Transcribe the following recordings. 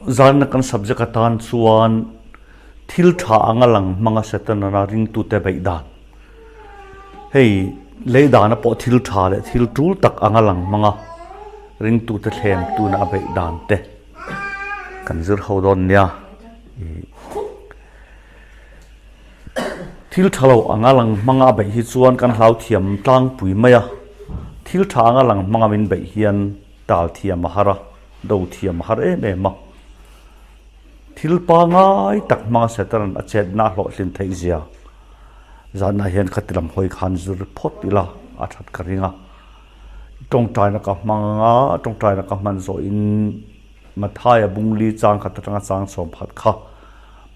Zan kan subject atan chuan thil tha anga lang hmanga Setana ringtute beih dan. Hei lei dana pawh thil tha leh thil tul tak anga lang hmanga ringtute thlem tuna a beih dan te kan zir ho dawn nia. Thil tha lo anga lang hmanga a beih hi chuan kan hlau thiam tlangpui mai a, thil tha anga lang hmanga min beih hian tal thiam a har a, do thiam a har em em a. Thil pangai tak hmanga Satan a chetna a hlawhtlin theih zia zanah hian khati lam hawi khan zir phawt ila a that ka ring a. Tawngtaina ka hmang anga tawngtaina ka hman zawhin Mathaia bungli chang khat atanga chang chhawm phat kha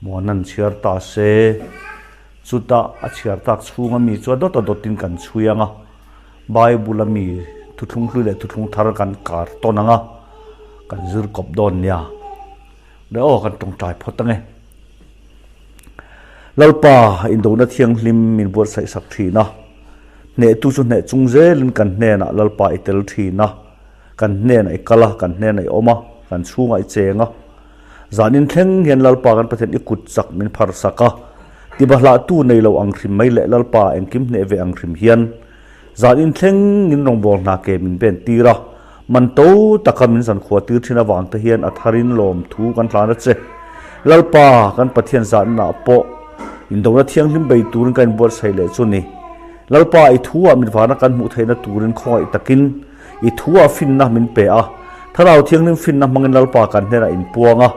muan an chhiar ta se, chutah a chhiar tak chhunga mi chu a dawt a dawtin kan chhui ang a, Bible a mi thuthlung hlui leh thuthlung thar kan kar tawn ang a, kan zir kawp dawn nia. Le aw kan tawngtai phawt ang e. Lalpa indona thianghlim min buatsaih sak thin a, hnehtu chu hneh chung zelin kan hnenah Lalpa i tel thin a, Kan hnenah i kal a, kan hnenah i awm a, kan chhungah i cheng a. Zanin thleng hian Lalpa kan Pathian i kut chak min phar sak a, tibahlahtu nei lo ang hrim mai leh Lalpa engkim hneh ve ang hrim hian zanin thleng in rawngbâwl hna ke min ben tir a, man to taka min zankhua tir thin avang te hian a tharin lawmthu kan hlan a che. Lalpa kan Pathian zaninah pawh indona thianghlim bei turin ka inbuatsaih leh chu ni. Lalpa i thu-ah mitvana kan hmuh theihna turin khawngaih takin I thu-ah finna min pe a, Thlarau Thianghlim finna hmangin Lalpa kan hnenah inpuang a,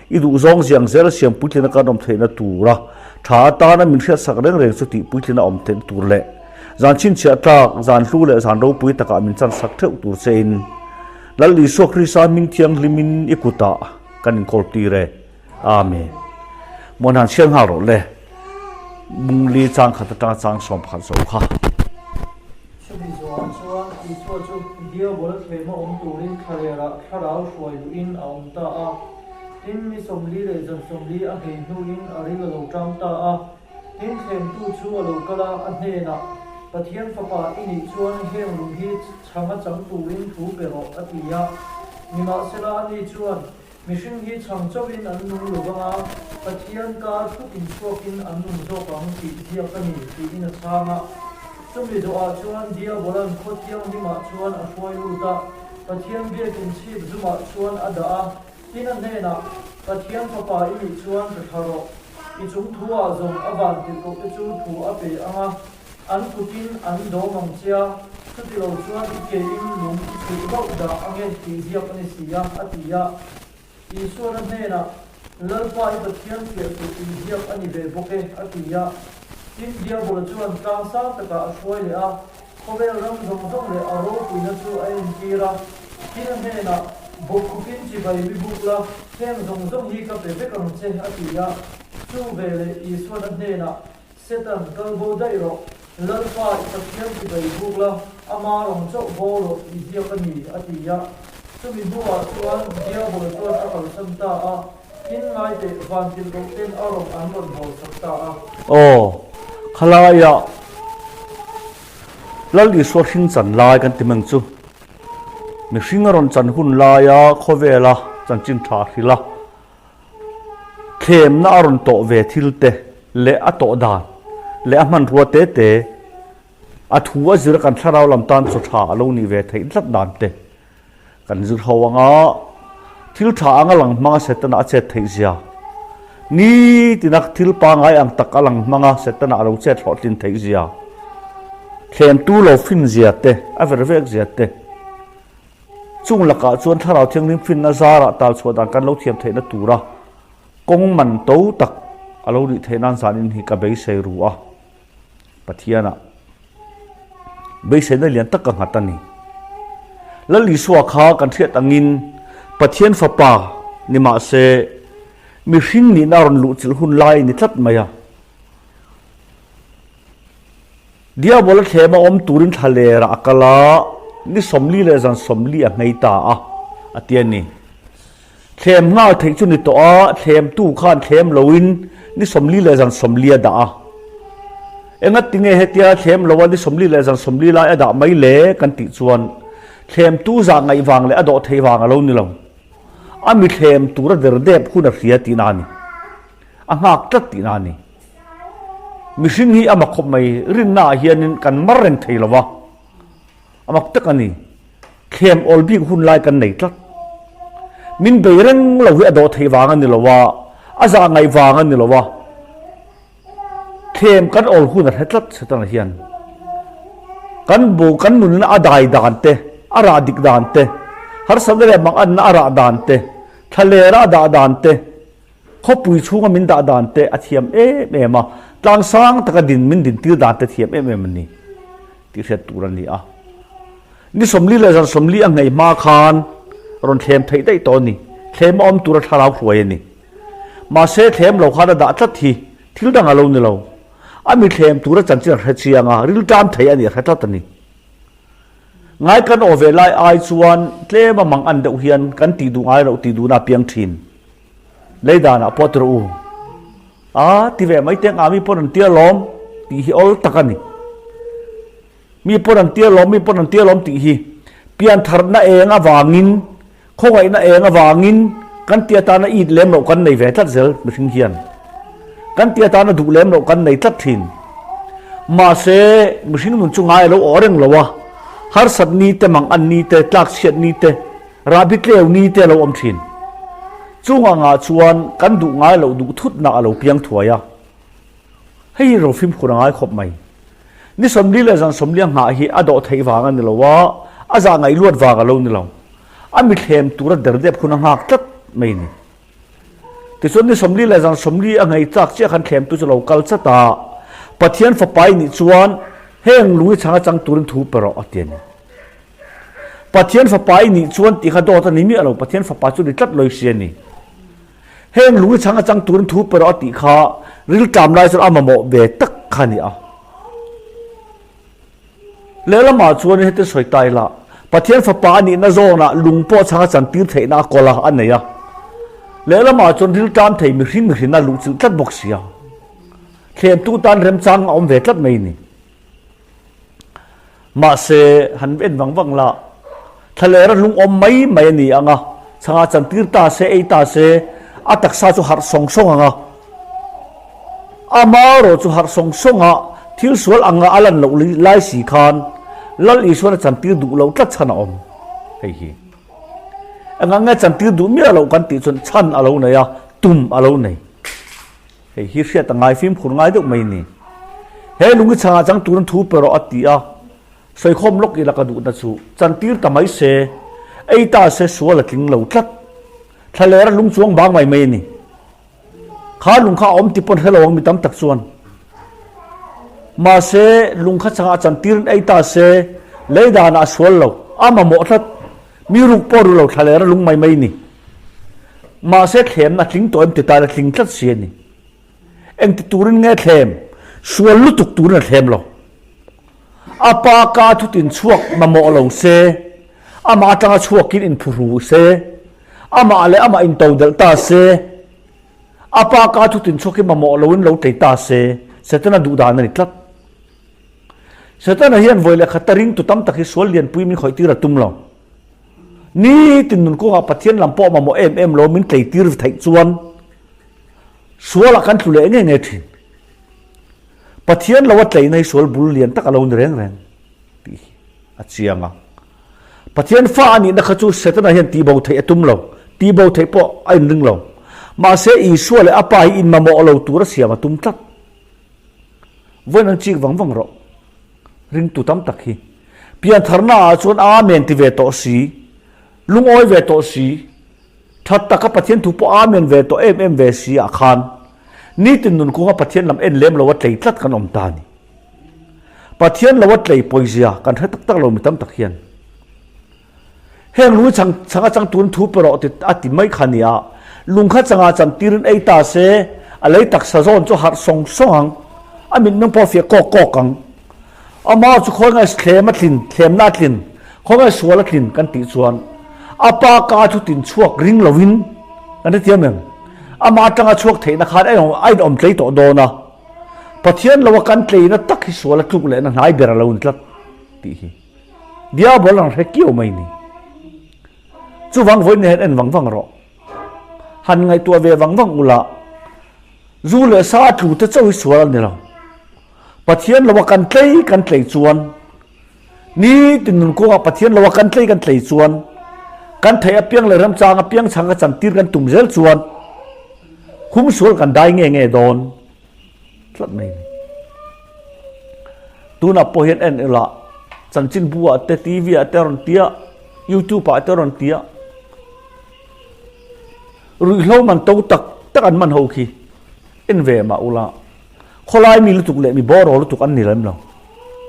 i duhzawng ziang zela siam puitlina kan awm theihna tura tha atana min hriatsak reng reng chu tih puitlina awm theihna tur leh zan chhinchhiah tlak, zan hlu leh zan ropui takah min chansak theuh tur chein Lal Isua Krista hming thianghlimin i kutah kan inkawl tir e. Amen. Muanhan chhiar nghal rawh le. Bungli chang khat atanga chang 11 zo kha. Chumi zawhah chuan Isua chu Diabol thlema awm turin thlalera thlarau hruai luhin a awm ta a. Tin, mi 40 leh zan 40 a nghei hnuin a ril a lo tang ta a. Tin, thlemtu chu a lo kal a, a hnenah, Pathian Fapa i nih chuan heng lung hi chhang a chang turin thu pe rawh, a ti a. Nimahsela ani chuan, Mihring hi chhang chauhin an nung lo vang a, Pathian kar thutin chhuakin an nung zawk ang tih ziak a ni, tiin a chhang a. Chumi zawhah chuan Diabolan khaw thianghlimah chuan a hruai lut a, Pathian biakin chhip zumah chuan a dah a, tin a hnenah, Pathian fapa i nih chuan ka tha rawh, i chung thu-ah zawng a van tirhkoh te chu thu a pe ang a, an kutin an dawm ang che a, chuti lo chuan i kein lung i chhuih hlauh dah ang e tih ziak a ni si a, a ti a. Isuan a hnenah, Lalpa i Pathian fiah suh tih ziak a ni ve bawk e, a ti a. Tin, Diabola chuan tlang sang takah a hruai leh a, khawvel ram zawng zawng leh a ropuina chu a entir a. Tin, a hnenah, Bawkkhupin chibai mi buk la, heng zawng zawng hi ka pe vek ang che, a ti a. Chu veleh Isuan a hnenah, Setan, kal bo daih rawh. Lalpa, i Pathian ti bei buk la, ama rawng chauh bo rawh i ziak a ni, a ti a. Chumi hnuah chuan Diabol chuan a kalsan ta a, tin ngai teh vantirh loh ten a rawng an rawn bawlsak ta a. Aw, khalaiah Lal Isua hring chan lai kan ti meng chu. Mihring a rawn chan hun laia khawvela chanchin tha hrilh a. Thlemna a rawn tawh ve thil te leh a tawh dan leh a hmanrua te te, a thu a zir a kan thlarau lam tan chaw tha a lo nih ve theih tlat dan te kan zir ho ang a, thil tha anga lang hmanga Setana a chet theih zia, nitina thil pangai ang tak a lang hmanga Setana a lo chet hlawhtlin theih zia, thlemtu lo fin zia te, a ver vek zia te. Chung lakah chuan Thlarau Thianghlim finna zarah tal chhuah dan kan lo thiam theihna tura kawng man to tak a lo nih theih nan zanin hi ka beisei ru a, Pathianah beiseina lian tak ka nghat a ni. Lal Isua kha kan hriat angin Pathian Fapa ni mahse mihring nihna a rawn luhchilh hun lai a ni tlat mai a. Diabola thlema awm turin thla lerah a kal a, ni 40 leh zan 40 a nghei ta a, a ti a ni. Thlem nghal theih chu ni tawh a, thlemtu khan thlem loin ni 40 leh zan 40 a dah a. Engati nge hetia thlem loa ni 40 leh zan 40 lai a dah mai le kan tih chuan thlemtu zah ngaih vang leh a dawh theih vang a lo ni lo. A mi thlem tura derdep hun a hria tihna a ni. A nghak tlat tihna a ni. Mihring hi a mak khawp mai, rinna ah hianin kan mar reng thei lo va, a mak tak a ni. Thlem awl bik hun lai kan nei tlat. Min bei reng lo hi a dawh theih vang a ni lo a, a zah ngaih vang a ni lo a. Thlem kan awl hun a hre tlat Setana hian. Kan bu kan nunna a dai dan te, a rah dik dan te, harsatna leh manganna a rah dan te, thlalera a dah dan te, khawpui chhunga min dah dan te a thiam em em a, tlang sang taka din min din tir dan te thiam em em a ni tih hriat tur a ni a. Ni 40 leh zan 40 a nghei hma khan rawn thlem theih daih tawh a ni. Thlem a awm tura thlarau hruai a ni. Mahse thlem lo khan a dah tlat hi thil dang a lo ni lo. A mi thlem tura chanchin a hre chiang a, rilṭam thei a nih a hre tlat a ni. Ngai kan aw ve lai ai chuan tlem a mang an deuh hian kan tih duh ngai loh tih duhna a piang thin. Lei danah pawh ti rawh u. A ti ve mai teng a mi pawn an tia lawm tih hi awl tak a ni. Mi pawn an tia lawm, mi pawn an tia lawm tih hi piantharna eng avangin Khawngaihna eng avangin kan ti atana it lem loh kan nei ve tlat zel mihring hian. Kan ti atana duh lem loh kan nei tlat thin. Mahse, mihring nun chu ngai a lo awh reng lo a, harsat ni te, mang an ni te, tlak chhiat ni te, rahbi tleu ni te a lo awm thin. Chung angah chuan kan duh ngai loh duh thutna a lo piang thuai a. Hei hi ro fimkhur a ngai khawp mai. Ni 40 leh zan 40 a nghah hi a dawh theih vang a ni lo a, a zah ngaih luat vang a lo ni lo. A mithlem tura derdep hun a nghak tlat mai ni. Tichuan ni 40 leh zan 40 a nghei chak chiah khan thlemtu chu lo kal chat a, Pathian fapa i nih chuan heng lung i chhang a chang turin thu pe rawh a ti a ni. Pathian fapa i nih chuan tih kha dawt a ni miah lo, Pathian fapa chu ni tlat lawih si a ni. Heng lung i chhang a chang turin thu pe rawh a tih kha rilṭam lai chuan a mamawh ve tak kha a ni a. Lehlamah chuan heti sawi ta ila, Pathian fapa a nihna zawnah lung pawh chhang a chantir theihna a kawl a, a nei a. Lehlamah chuan rilṭam thei mihring mihrinna luhchilh tlat bawk si a. Thlemtu tan remchang a awm ve tlat mai a ni. Mahse, han en vang vang la, thlalera lungawm mai mai a ni ang a, chhangah chantir ta se, ei ta se, a taksa chu harh sawng sawng ang a. Ama erawh chu harh sawng sawng a, thil sual anga a lan loh lai si khan Lal Isuan a chantir duh loh tlat chhan a awm. Hei hi engah nge chantir duh miah loh kan tih chuan chhan a lo nei a, tum a lo nei. Hei hi hriat a ngai fimkhur ngai deuh mai ni. He lungi chhangah chang turin thu pe rawh a ti a, sawikhawm lawk ila ka duhna chu chantir ta mai se, ei ta se sual a tling lo tlat. Thlalera lung chuang bang mai mai a ni. Kha lung kha a awm ti pawn hre lo ang mi tam tak chuan. Mahse lung kha chhangah chantirin ei ta se, lei danah a sual lo, a mamawh tlat. Mi ruk pawh ru lo thlalera lung mai mai ni. Mahse thlemna a tling tawh em ti tan a tling tlat si a ni. Engti turin nge thlem? Sual lutuk turin a thlem lo. A pa ka thutin chhuak mamawh lo se, amah atanga chhuakin inphuhru se, amah leh amah intodelh ta se, a pa ka thutin chhuakin mamawh loin lo tlei ta se, Setana duhdan a ni tlat. Setana hian vawi leh khat a ringtu tam tak hi sual lianpui min khawih tir a tum lo. Nitin nun kawngah Pathian lam pawh mamawh em em lo min tleitir theih chuan sualah kan tlu leh nge nge thin. Pathian lo a tleina hi sual bul lian tak a lo ni reng reng tih hi a chiang a. Pathian fa a nihna kha chu Setana hian tihbo theih a tum lo, tihbo theih pawh a inring lo. Mahse Isua leh a Pa hi inmamawh lo tura siam a tum tlat. Vawiin an chik vang vang rawh. Ringtu tam tak hi. Piantharna ah chuan Amen ti ve tawh si, lungawi ve tawh si, that taka Pathian thu pawh Amen ve tawh em em ve si ah khan nitin nun kawnga Pathian lam en lem lo a tlei tlat kan awm ta a ni. Pathian lo a tlei pawizia kan hre tak tak lo mi tam tak hian. Heng lung chang changa chang turin thu pe rawh ti a ti mai kha nia. Lung kha changa chan tirin ei ta se, a lei taksa zawn chu harh sawng sawng ang. A mitmeng pawh a fiah kawk kawk ang. A mau chu khawi ngai thlem a tlin, thlemna a tlin, khawi ngai sual a tlin kan tih chuan a pa ka thu tin chhuak ring lovin kan hrethiam em? Amah atanga chhuak theihna khan a inawm tlei tawh dawn a. Pathian lo a kan tleina tak hi sual a tluk lehna hnai ber a lo ni tlat tih hi. Diabol ang hre kiau mai ni. Chuvang vawiin hian en vang vang rawh. Han ngaihtuah ve vang vang ula, zu leh sa a tlu te chauh hi sual a ni lo. Pathian loa kan tlei kan tlei chuan, nitin nun kawngah Pathian loa kan tlei kan tlei chuan, kan theih apiang leh remchang apiang chhang ka chantir kan tum zel chuan humsual kan dai nge nge dawn tlat mai a ni. Tunah pawh hian en ila chanchinbu ah te TV ah te a rawn tia, YouTube ah te a rawn tia, ruihhlo man to tak tak an man ho khi en ve mah ula khawlai mi lutuk leh mi bawraw lutuk an ni lem lo.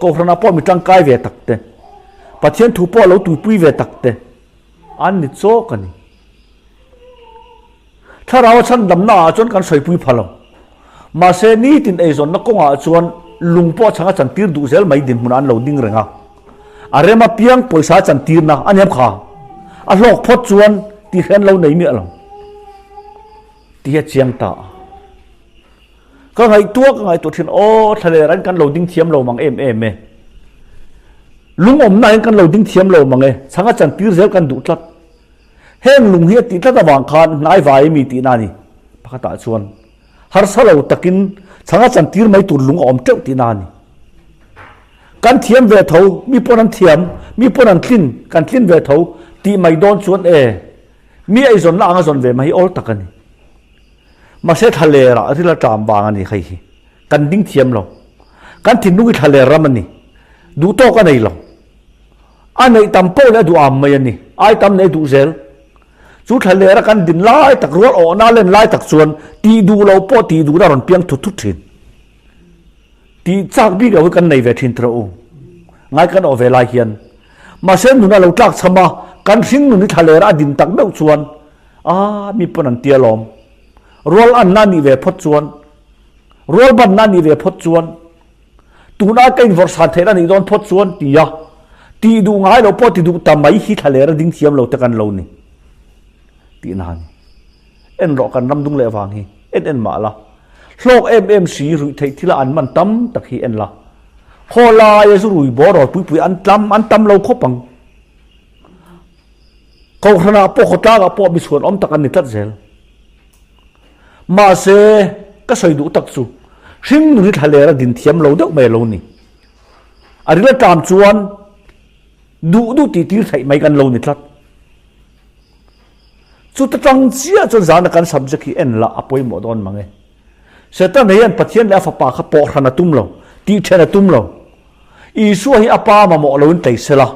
Kohhranah pawh mi tangkai ve tak te, Pathian thu pawh lo tuipui ve tak te an ni chawk a ni. Thlarau a chhandamna ah chuan kan sawipui pha lo. Mahse, nitin eizawnna kawngah chuan lung pawh chhang a chantir duh zel mai dinhmunah an lo ding reng a. A rem apiang pawisa a chantirna a niam kha. A hlawk phawt chuan tihre an lo nei miah lo tih hi a chiang ta a. Ka ngaihtuah ka ngaihtuah thin, aw thlaler ah hian kan lo ding thiam lo mang em em e. Lungawmna ah hian kan lo ding thiam lo mang e. Chhang a chantir zel kan duh tlat. Heng lung hi a tih tlat avang khan hnai vai mi tihna a ni. Pakhatah chuan harsa lo takin chhanga chantir mai tur lung a awm teuh tihna a ni. Kan thiam ve tho, mi pawn an thiam, mi pawn an tlin, kan tlin ve tho tih mai dawn chuan e, mi eizawnna anga zawn ve mai hi awl tak a ni. Mahse thlalerah ril a ṭam vang a ni hei hi. Kan ding thiam lo. Kan thinlung hi thlaler ram a ni. Duhtawk a nei lo. A neih tam poh leh a duh am mai a ni. Ai tam nei duh zel. Chu thla lera kan din lai tak rual awhna len lai tak chuan tih duh loh pawh tih duhna rawn piang thut thut thin. Tih chak bik loh hi kan nei ve thin tawh u. Ngai kan awh ve lai hian. Mahse nun a lo tlak cham a, kan hring nun hi thla lera a din tak meuh chuan a mi pawn an tia lawm. Rual anna nih ve phawt chuan, rual banna nih ve phawt chuan, Tuna ka invawrh san theihna a nih dawn phawt chuan ti a, tih duh ngai lo pawh ti duh ta mai hi thla lera ding thiam lo te kan lo ni tihna a ni. En rawh kan ram dung leh vang hi en en mah la, hlawk em em si ruih theih thila an man tam tak hi en la, khaw laia zu rui bawr rawl pui pui an tlam an tam lo khawp ang. Kohhranah pawh khawtlangah pawh mi chhuan awm tak an ni tlat zel. Mahse, ka sawi duh tak chu hringnun hi thlaler a din thiam lo deuh mai a lo ni. A ril atang chuan duh duh tih tir theih mai kan lo ni tlat. Chuta tang chiah chuan zana kan subject hi en lah a pawimawh dawn mang e. Satan hian Pathian leh a fapa kha pawh hran a tum lo, tih then a tum lo. Isua hi a pa mamawh loin tlei sela,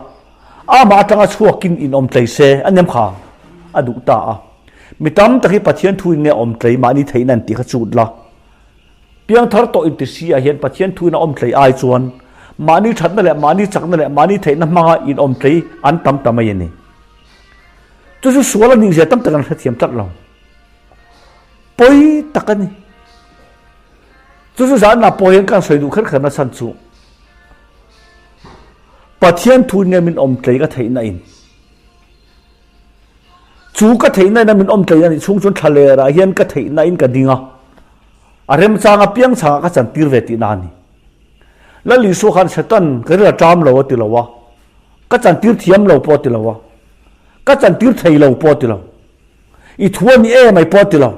amah atanga chhuakin in awm tlei se a nem kha a duh ta a. Mi tam tak hi Pathian thuin nge awm tlei mahni theihna an tih kha chut la. Piangthar tawh inti si ah hian Pathian thuin a awm tlei ai chuan mahni thatna leh mahni chakna leh mahni theihna hmanga in awm tlei an tam ta mai a ni. Chu chu sual a nih zia tam tak an hrethiam tlat lo. Pawi tak a ni. Chu chu zanah pawh hian kan sawi duh kher kher na chhan chu Pathian thu nge min awm tlei ka theihna in chu ka theihna in a min awm tlei a nih chhung chuan thlaler ah hian ka theihna in ka ding a, a remchang a piang chhangah ka chantir ve tihna a ni. Lal Isua khan Satan ka ril a ṭam lo a ti lo a, ka chantir thiam lo pawh a ti lo a, ka chantir thei lo pawh a ti lo. I thu a ni em ai pawh a ti lo.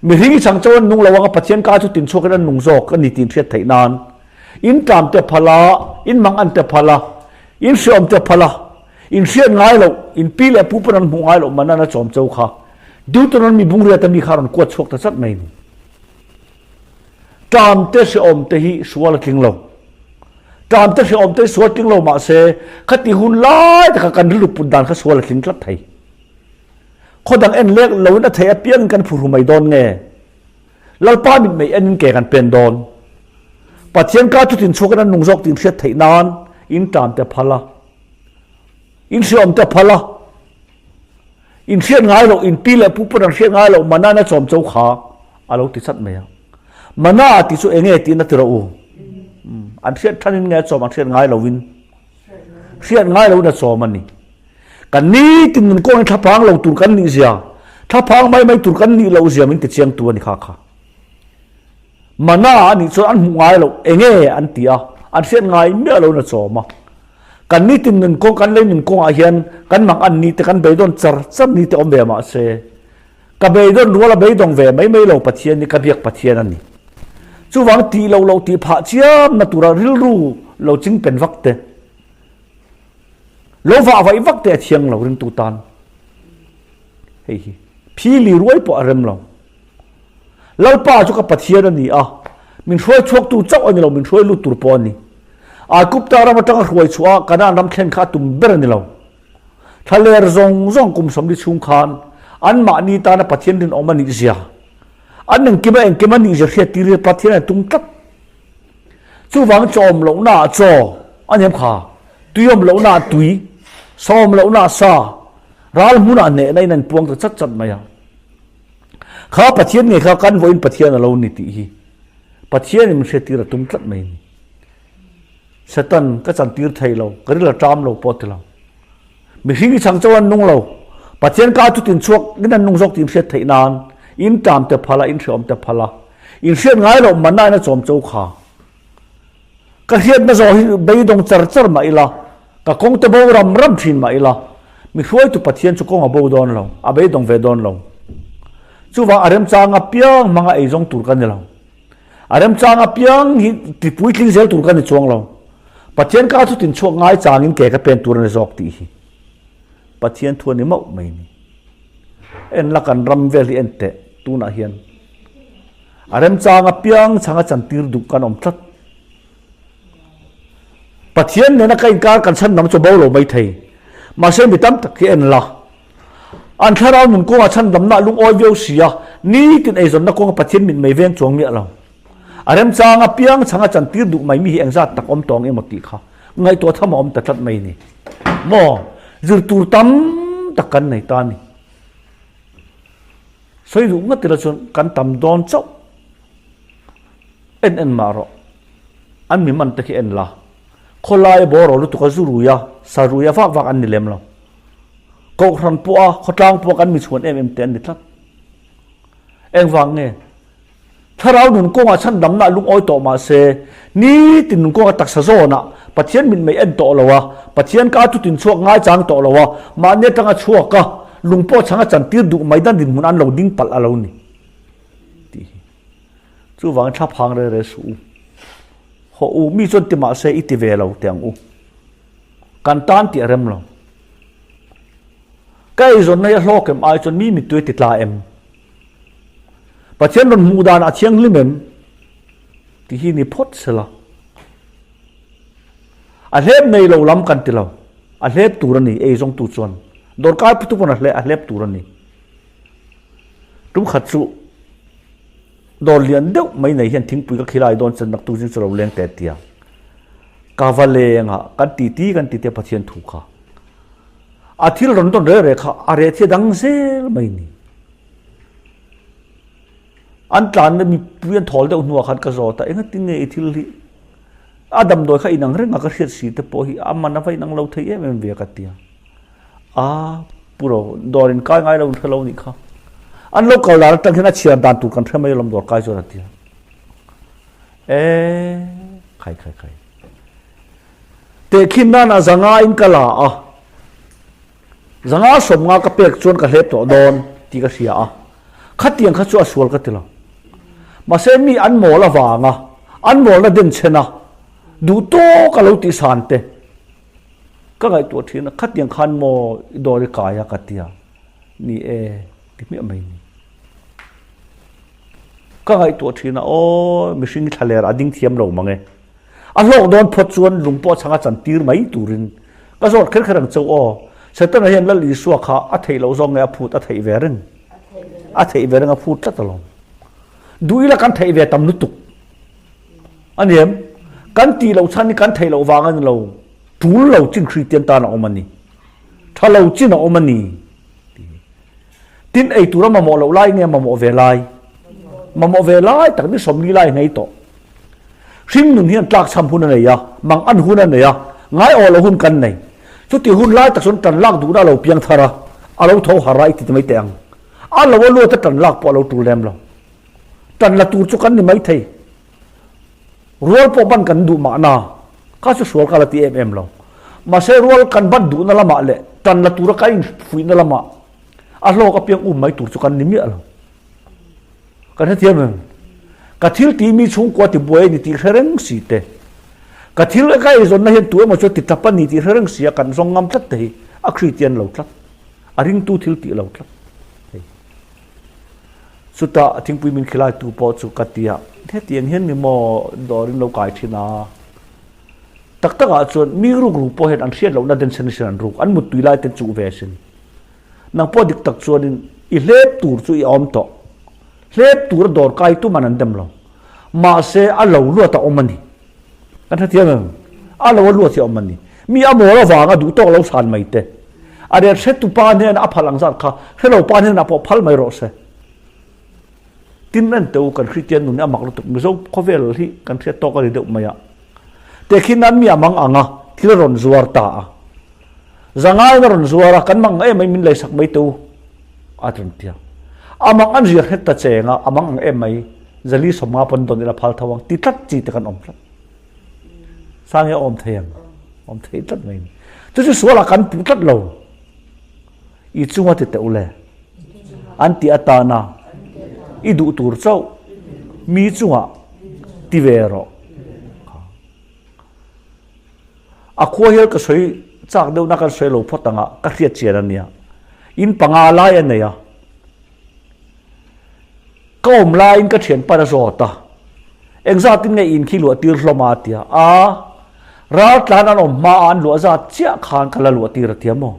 Mihring i chang chauh an nung lo anga Pathian ka chu tinchhuakin an nung zawk a ni tih inhriat theih nan in tlam te phal a, in mang an te phal a, in hriawm te phal a, in hriat ngai loh, in pi leh pu pawn an hmuh ngai loh man an a chawm chau kha Deuteronomy bungriat a mi kha a rawn kuat chhuak ta chat mai ni. Tlam te hriawm te hi sual a tling lo. Tlam te hriawm te hi sual tling lo mahse khati hun lai takah kan rilru put dan kha sual a tling tlat thei. Khaw dang en lek loin a theih apiangin kan phuhru mai dawn nge? Lalpa mit mei enin ke kan pen dawn? Pathian ka chutin chhuakin an nung zawk tih hriat theih nan in tan te phal a, in hriawm te phal a, in hriat ngai loh, in pi leh pu pawn an hriat ngai loh mana na chawm cho kha a lo ti chat mai a. Mana tih chu enge tiin a ti rawh u. An hriat thanin nge a chawm an hriat ngai loin hriat ngai loin a chawm a ni. Kan nitin nun kawngin thlaphang lo tur kan nih zia, thlaphang mai mai tur kan nih loh zia min ti chiang tu a ni kha kha. Mana a nih chuan an hmuh ngai loh enge an ti a, an hriat ngai miah loin a chawm a. Kan nitin nun kawng, kan lei nun kawngah hian kan mang an ni te, kan beidawn char char ni te awm ve mahse. Ka beidawn rual a beidawng ve mai mai lo Pathian hi ka biak Pathian a ni. Chuvang tih loh loh tih phah chiamna tura rilru lo ching pen vak te, lo vah vaih vak te a thiang lo ringtu tan. Hei hi phi li ruai pawh a rem lo. Lalpa chu ka Pathian a ni a, min hruai chhuaktu chauh a ni lo, min hruai lut tur pawh a ni. Aigupta ram atanga hruai chhuah a Kanaan ram thlen kha a tum ber a ni lo. Thlaler zawng zawng kum 40 chhung khan anmahni tana Pathian rinawm a nih zia, an engkima engkim a nih zia hriat tir hi Pathian a tum tlat. Chuvang chawm lohna ah chaw a nem kha, tui awm lohna ah tui, sa awm lohna ah sa, ral hmunah hnehna in an puang ta chat chat mai a. Kha Pathian ngei kha kan vawiin Pathian a lo ni tih hi Pathian in min hriat tir a tum tlat mai a ni. Satan ka chantir thei lo, ka ril a ṭam lo pawh ti lo. Mihring i chang chauh an nung lo. Pathian ka chutin chhuak in an nung zawk tih hriat theih nan in ṭam te phal a, in hreawm te phal a, in hriat ngai loh manna in a chawm cho kha. Ka hriatna zawh hi beidawng char char mah ila, ka kawng te bo ram ram ṭhin mah ila, mi hruaitu Pathian chu kawng a bo dawn lo, a beidawng ve dawn lo. Chuvang a remchang apiang hmanga eizawng tur ka ni lo. A remchang apiang hi ti puitling zel tur ka ni chuang lo. Pathian ka chu tinchhuak ngai changin ke ka pen tur a ni zawk tih hi Pathian thu a ni mauh mai ni. En la kan ram vel hi en teh tunah hian a remchang apiang changa chantir duh kan awm tlat. Pathian nena ka inkar kan chhan dang chu bo lo mai thei. Mahse mi tam tak hi en la. An thlarau nun kawngah chhandamna a lungawi viau si a, nitin eizawnna kawnga Pathian mit mei veng chuang miah lo. A remchang apiang chhanga chantir duh mai mi hi engzat tak awm tawng emaw tih kha ngaihtuah tham a awm ta tlat mai ni. Maw? Zir tur tam tak kan nei ta a ni. Sawi duh ngat ila chuan kan tam dawn chauh. En en mah rawh. An mi man te khi en la. Khawlai a bawraw lutuk a zu rui a, sa rui a vak vak an ni lem lo. Kohhran pawh a, khawtlang pawh a kan mi chhuan em em te an ni tlat. Engvang nge? Thlarau nun kawngah chhandamna a lungawi tawh mah se, nitin nun kawnga taksa zawnah Pathian mitmei en tawh lo a, Pathian ka chutin chhuak ngaichang tawh lo a, mahni atanga chhuak a, lung pawh chhanga chantir duh mai dan dinhmun an lo ding palh a lo ni. Tih hi. Chuvangin thla phang re re suh u. Hawh u, mi chuan ti mah se i ti ve lo teh ang u. Kan tan tih a rem lo. Ka eizawnna hi a hlawk em ai chuan mi mittui a ti tla em? Pathian rawn hmuh danah a thianghlim em? Tih hi ni phawt sela. A hlep nei lo lam kan ti lo. A hlep tur a ni eizawngtu chuan. Dawrkai putu pawn a hlep tur a ni. Tum khat chu dawr lian deuh mai nei hian thingpui ka khilai dawn chuan naktuk zing chu lo leng teh tia. Ka va leng a, kan titi kan titi a Pathian thu kha. A thil rawn dawn reh reh kha a reh thia dang zel mai ni. An tlanna mipui an thawl deuh hnuah khan ka zawt a, engatin nge i thil hi a damdawi kha inang reng a ka hriat si te pawh hi a man a va inang lo thei em em ve ka tia. A pu ro dawr in kai ngai lo in hre lo nih kha. An lo kal dan atang hian a chhiar dan tur kan hre mai alawm dawr kai chuan a tia. E khai khai khai. Tehkhin nan a zanga in ka la a, zanga sawmnga ka pek chuan ka hlep tawh dawn tih ka hria a, khatiang kha chu a sual ka ti lo. Mahse mi an mawl avanga an mawlna den chhen a, duh tawk a lo tih san te ka ngaihtuah thin a, khatiang khan maw i dawr i kai a ka ti a, ni e ti hmiah mai ni. Ka ngaihtuah thin a, aw mihring hi thlaler a ding thiam lo mang e. A hlawk dawn phawt chuan lung pawh chhanga chantir mai turin ka zawt kher kher ang chauh aw. Setana hian Lal Isua kha a theih loh zawng nge a phut a theih ve reng? A theih ve reng a phut tlat alawm. Duh ila kan theih ve tam lutuk. A ni em? Kan tih loh chhan hi kan theih loh vang a ni lo. Tul lo chin Kristian tan a awm a ni. Tha lo chin a awm a ni. Tin ei tura mamawh loh lai nge mamawh ve lai? Mamawh ve lai tak ni 40 lai ngei tawh. Hring nun hian tlak cham hun a nei a, mang an hun a nei a, ngai awh lo hun kan nei. Chuti hun lai tak chuan tan lak duhna a lo piang thar a, a lo tho har a i ti ti mai teh ang. A lo a luat a tan lak pawh a lo tul lem lo. Tan la tur chu kan ni mai thei. Rual pawh ban kan duh mahna, kha chu sual ka la ti em em lo. Mahse rual kan ban duhna lamah leh tan la tura ka infuihna lamah. A hlawk apiang um mai tur chu kan ni miah lo. Kan hrethiam em? Ka thil tih mi chhungkua ti buai a ni tih hre reng si te. Ka thil ka eizawnna hian tu emaw chu ti tap a ni tih hre reng si a kan zawng ngam tlat te hi a Kristian lo tlat. A ringtu thil tih lo tlat. Hei. Chutah thingpui min khilai tu pawh chu ka ti a, hetiang hian ni maw dawr in lo kai thin a. Tak tak ah chuan mi ruk ruk pawh hian an hriat lohna den sen sin an ruk, an muttui lai te chuh ve sin. Nang pawh dik tak chuanin i hlep tur chu i awm tawh. Hlep tura dawr kai tuman an dem lo. Mahse a lo luat a awm a ni. Kan hrethiam em? A lo a luat hi a awm a ni. Mi a mawl avanga duh tawk lo san mai te. A rel hretu pa hnenah a phal ang zat kha hrelo pa hnenah pawh phal mai rawh se. Tin en teh u kan Kristian nun hi a mak lutuk Mizo khawvel hi kan hriat tawk a ni deuh mai a. Tehkhin nan mi a mang ang a, thil a rawn zuar ta a. Zangain a rawn zuar a, kan mang em mai min leisak mai teh u a rawn ti a. A mang an zir het ta cheng a, a mang ang em mai zali sawmnga pawn dawn ila phal tho ang ti tlat chi te kan awm tlat. Sang hi a awm thei ang, awm thei tlat mai ni. Chu chu sualah kan puh tlat lo. I chunga ti teh u le. An ti atana i duh tur chauh mi chungah ti ve rawh. A khua hian ka sawi chak deuhna kan sawi lo phawt ang a, ka hriat chian a nia. In panga lai a nei a. Ka awm laiin ka thianpan a zawt a, engzatin nge in khi luah tir hlawm a tia a, raltlan an awm hma a an luah zat chiah khan ka la luah tir a tia maw?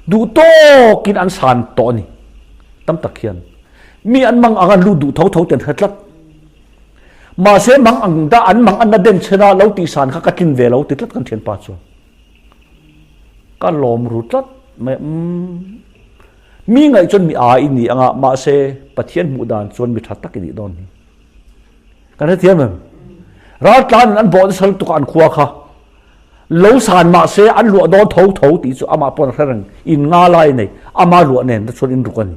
Duh tawkin an san tawh a ni. Tam tak hian mi an mang ang an lut duh tho tho ten hre tlat. Mahse mang ang dah an mang an na den chhen a lo tih san kha ka tlin ve lo ti tlat kan thianpa chuan. Ka lawm ru tlat mai umm. Mi ngaih chuan mi a i ni anga mahse Pathian hmuh dan chuan mi tha tak i nih dawn hi. Kan hrethiam em? Raltlan in an bawh nasa lutuk a an khua kha. Lo san mahse an luah dawn tho tho tih chu amah pawn a hre reng. In nga lai nei ama luah nen te chuan in ruk a ni.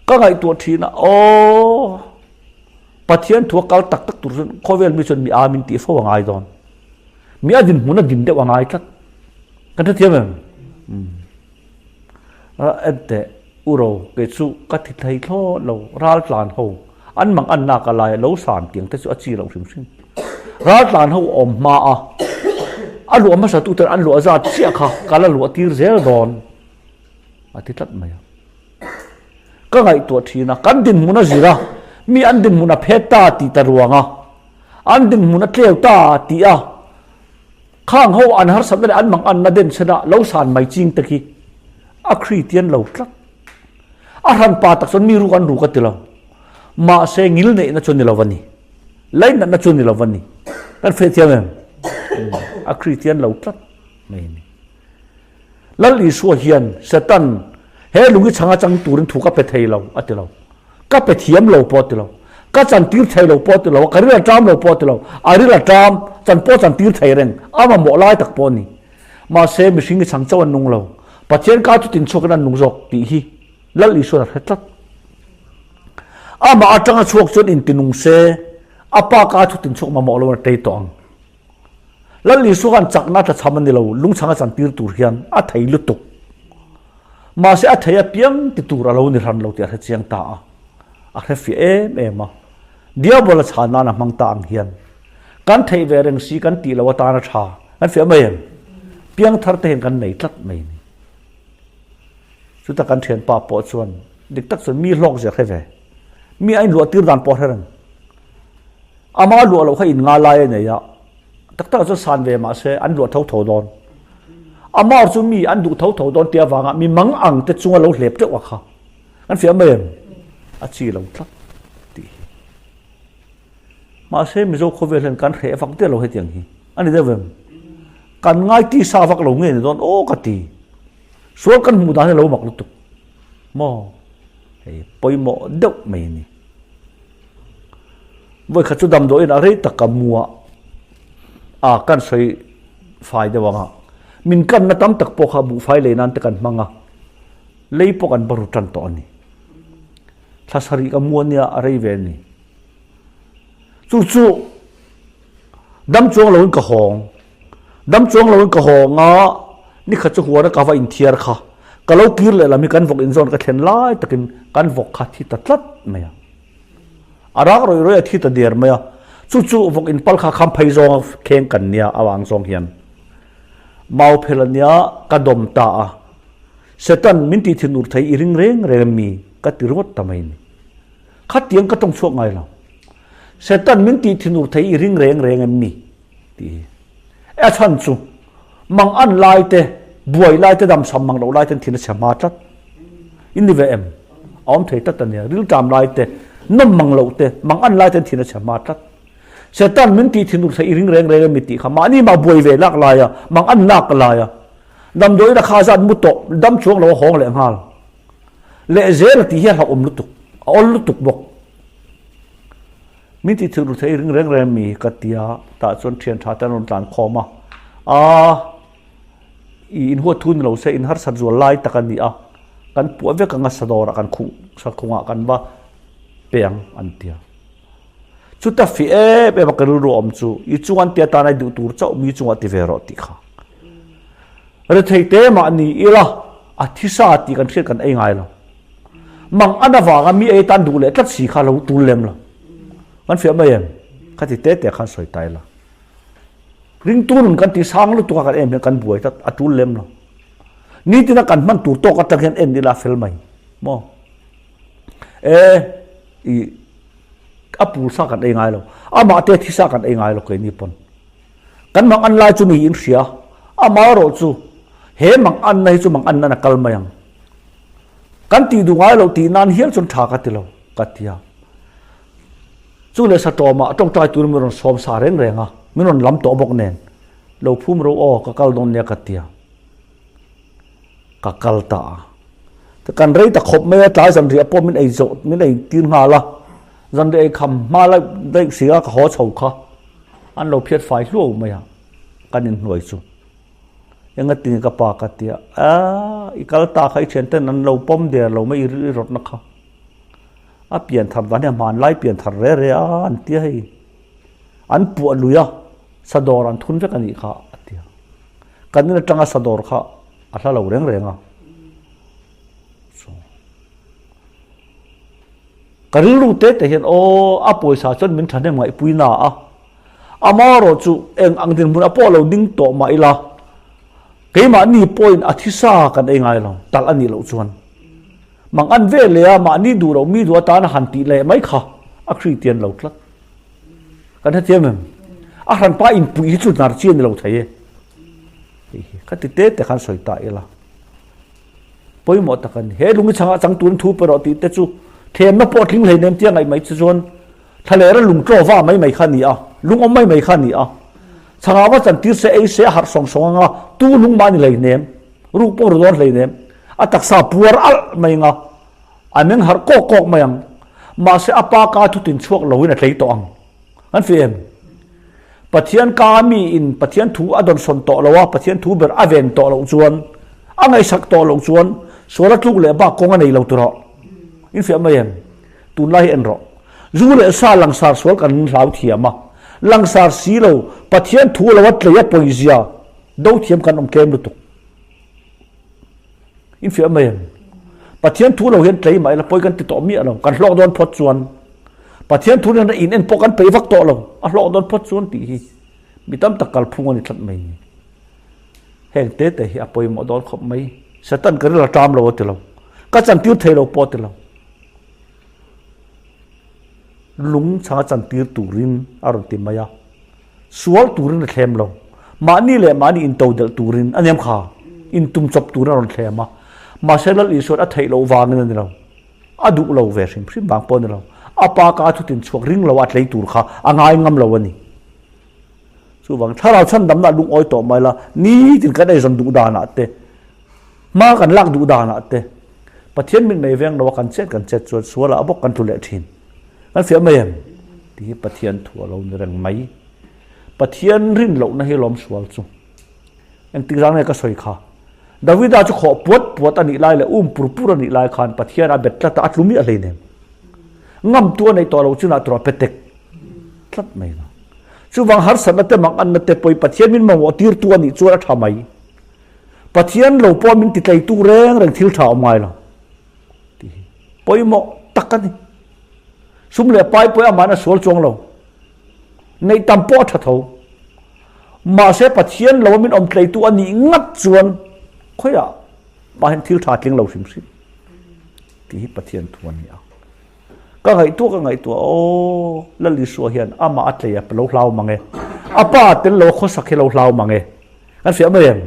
Ka ngaihtuah thin a aw Pathian thu a kal tak tak tur chuan khawvel mi chuan mi a min tih fo a ngai dawn. Mi a dinhmun a din deuh a ngai tlat. Kan hrethiam em? Enteh uro kei chu ka thi thei thlawt lo ral tlan ho an mang an nak a lai lo san tiang te chu a chi loh hrim hrim. Ral tlan ho awm hma a a luah hmasa tu ten an luah zat chiah kha ka la luah tir zel dawn a ti tlat mai a. Ka ngaihtuah thin a, kan dinhmun a zir a, mi an dinhmun a phet ta tih ta ruang a, an dinhmun a tleu ta tih a, khang ho an harsatna leh an mang anna den chhen a lo san mai ching te khi a Kristian lo tlat. A hran pa tak chuan mi ruk an ruk a ti lo. Mahse ngil neihna chu ni lo a ni. Lainatna chu ni lo a ni. Kan hriat thiam em? A Kristian lo tlat mai a ni. Lal Isua hian Satan he lungi chhanga chang turin thu ka pe thei lo a ti lo. Ka pe thiam lo pawh a ti lo. Ka chantir thei lo pawh a ti lo a, ka ril a ṭam lo pawh a ti lo. A ril a ṭam, chan pawh chantir thei reng, a mamawh lai tak pawh a ni. Mahse mihring hi chhang chauh an nung lo. Pathian ka chu tinchhuakin an nung zawk tih hi Lal Isuan a hre tlat. Amah aṭanga chhuak chuan intinung se, a pa ka chu tinchhuak mamawh lo a tei tawh ang. Lal Isua khan chakna tla chham a ni lo, lungchhang a chantir tur hian a thei lutuk. Mahse a thei apiang ti tur a lo ni hran lo tih a hre chiang ta a, a hre fiah em em a. Diabol a chhan nan a hmang ta ang hian kan theih ve reng si kan tih loh atan a tha, kan fiah mai em? Piang thar te hian kan nei tlat mai a ni. Chuta kan thianpa pawh chuan dik tak chuan mi hlawk zia hre ve, mi a inluah tir dan pawh hre reng. Ama luah loh kha in nga lai a nei a, tak tak ah chuan san ve mah se an luah tho tho dawn. Ama chu mi an duh tho tho dawn tih avanga mi mang ang te chunga lo hlep teuh a kha. Kan fiah mai em? A chi lo tlat tih hi. Mahse Mizo khawvel hian kan hreh vak der lo hetiang hi. A ni deuh em? Kan ngai tisa vak lo nge ni dawn aw ka ti. Sual kan hmuh dan hi lo mak lutuk. Maw? Hei pawimawh deuh mai a ni. Vawi khat chu damdawiin a rei tak ka mu a, a kan sawi fai deuh ang a, min kanna tam tak pawh kha buhfai lei nan te kan hmang a, lei pawh kan baru tan tawh a ni. Thla sarih ka mu a nia a rei ve a ni. Chu chu dam chuang loin ka hawng, dam chuang loin ka hawng a, Nikhat chu huana ka va inthiar kha. Ka lo kir leh lam hi kan vawk inzawn ka thlen lai takin kan vawk kha thi ta tlat mai a. A rak rawih rawih a thi ta der mai a. Chu chu vawk inpal kha kham phei zawnga kheng kan nia avang zawng hian mau phel a nia ka dawm ta a. Satan min tih thinur thei i ring reng reng em mi ka ti ringawt ta mai ni. Khatiang ka tawng chhuak ngai lo. Satan min tih thinur thei i ring reng reng em mi tih hi. A chhan chu mang an lai te, buai lai te, damsam mang loh lai ten thin a chhe hma tlat. In ni ve em? A awm thei tlat a nia. Rilṭam lai te, nawm mang loh te, mang an lai ten thin a chhe hma tlat. Satan min tih thinur thei i ring reng reng em mi tih kha mahni mah buai ve lak lai a, mang an lak lai a, damdawiin a kha zat mu tawh, dam chuang lo a hawng leh nghal. Leh zel a tih hi a hlauhawm lutuk, a awl lutuk bawk. Min tih thil thei ring reng reng mi ka ti a, tah chuan thian tha te an rawn tlan khawm a, aa i inhuat thu ni lo se in harsat zual lai tak a ni a, kan puah vek ang a sadawrah kan khuh sakhungah kan va pe ang an ti a. Chuta fih em em a ka rilru awm chu i chung an tia tan ai duh tur chauh mi chungah ti ve rawh tih kha. Rethei te mah ni ila a thisa tih kan hriat kan ei ngai lo. Mang an avanga mi ei tan duh leh tlat si kha lo tul lem lo. Kan fiah mai em? Kha ti te te khan sawi ta ila. Ringtu nun kan ti sang lutuk a kan em hian kan buai tlat a tul lem lo. Nitina kan hman tur tawk atang hian en ila fel mai maw? E i a pur sa kan ei ngai lo. Amah te thi sa kan ei ngai lo keini pawn. Kan mang an lai chu mi in hria. Amah erawh chu he mang an na hi chu mang an nan a kal mai ang. Kan tih duh ngai lo tih nan hial chuan tha ka ti lo ka ti a. Chu leh sa tawmah tawngtai turin min rawn sawm sa reng reng a, min rawn lam tawh bawk nen lo phum ro aw ka kal dawn nia ka ti a. Ka kal ta a. Kan rei ta khawp mai a, tlai zanriah pawh min ei zawh min ei tir nghal a. Zanriah ei kham hma laih daih si a ka haw chho kha an lo phiat fai hluau mai a kan inhnuai chu. Enga tinge ka pa ka ti a, aaa i kal ta kha i thian ten an lo pawm der lo mai i rawtna kha. A pian thar dan hi a hmanlai pian thar re re a an ti a hei. An puah lui a, sadawr an thun vek a nih kha a ti a. Kan in atanga sadawr kha a hla lo reng reng a. Ka rilru te te hian aw a pawisa chuan min thahnem ngaihpui na a. Amaherawh chu eng ang dinhmun a pawh lo ding tawh mah ila, keimahni pawhin a thisa kan ei ngai lo, talh a nih loh chuan. Mang an ve leh a, mahni duh loh mi duh atana han tih leh mai kha a Kristian lo tlat. Kan hrethiam em? A hranpa inpuih hi chu hnar chi a ni lo thei e. Hei hi ka ti te te khan sawi ta ila. Pawimawh tak a ni. He lungi changah chang turin thu pe rawh tih te chu thlemna pawh a tling hleinem tia ngaih mai che chuan Thlalera lung tlaw va mai mai kha a ni a, lung awm mai mai kha a ni a. Chhangah va chantir se, ei se, a harh sawng sawng anga, tu lung mah a ni hleinem, ruk pawh ru dawn hleinem. A taksa puar alh mai anga, a meng harh kawk kawk mai ang. Mahse a pa ka thutin chhuak loin a tlei tawh ang. An fi em? Pathian ka mi in Pathian thu a dawnsawn tawh lo a, Pathian thu ber a ven tawh loh chuan, a ngaihsak tawh loh chuan, sual a tluk leh bak kawng a nei lo tawh. In fiah mai em? Tunlai hi en rawh. Zu leh sa langsar sual kan hlau thiam a, langsar si lo Pathian thu lo a tlei a pawizia do thiam kan awm tlem lutuk. In fiah mai em? Pathian thu lo hian tlei mah ila pawi kan ti tawh miah lo, kan hlawk dawn phawt chuan Pathian thu nen a in en pawh kan peih vak tawh lo, a hlawk dawn phawt chuan tih hi mi tam tak kalphung a ni tlat mai. Heng te te hi a pawimawh dawn khawp mai. Satan ka ril a ṭam lo a ti lo, ka chantir thei lo pawh a ti lo. Lung chhanga chantir turin a rawn ti mai a, sual turin a thlem lo. Mahni leh mahni intodelh turin a nem kha, intum chawp turin a rawn thlem a. Mahse Lal Isuan a theih loh vangin a ni lo, a duh lo ve hrim hrim vang pawh a ni lo. A pa ka thutin chhuak ring lo a tlei tur kha a ngai ngam lo a ni. Chuvang thlarau chhandamna lungawi tawh mai la, nitin kan eizawn duh danah te, hma kan lak duh danah te, Pathian mit mei veng lo a kan chet kan chet chuan sualah a bawk kan tlu leh thin. Kan fiah mai em? Tih hi Pathian thu a lo ni reng mai. Pathian rin lohna hi lawm sual chu. Engtik zang nge ka sawi kha? Davida chu khawh puat puat a nih lai leh um pur pur a nih lai khan Pathian a bet tlat a, a tlu miah hleinem. Ngam tu a neih tawh loh chinah tura pe tek tlat mai lo. Chuvang harsatna te manganna te pawhin Pathian min mamawh tirtu a nih chuan a tha mai. Pathian lo pawh min titleitu reng reng thil tha awm ngai lo tih hi pawimawh tak a ni. Sum leh pai pawh amah in a sual chuang lo. Neih tam pawh a tha tho. Mahse Pathian lo a min awm tleitu a nih ngat chuan khawiah mah hian thil tha tling lo hrim hrim tih hi Pathian thu a ni a. Ka ngaihtuah ka ngaihtuah aw Lal Isua hian amah a tlei a lo hlau mang e. A pa tel lo a khawsak hi lo hlau mang e. Kan fiah mai em?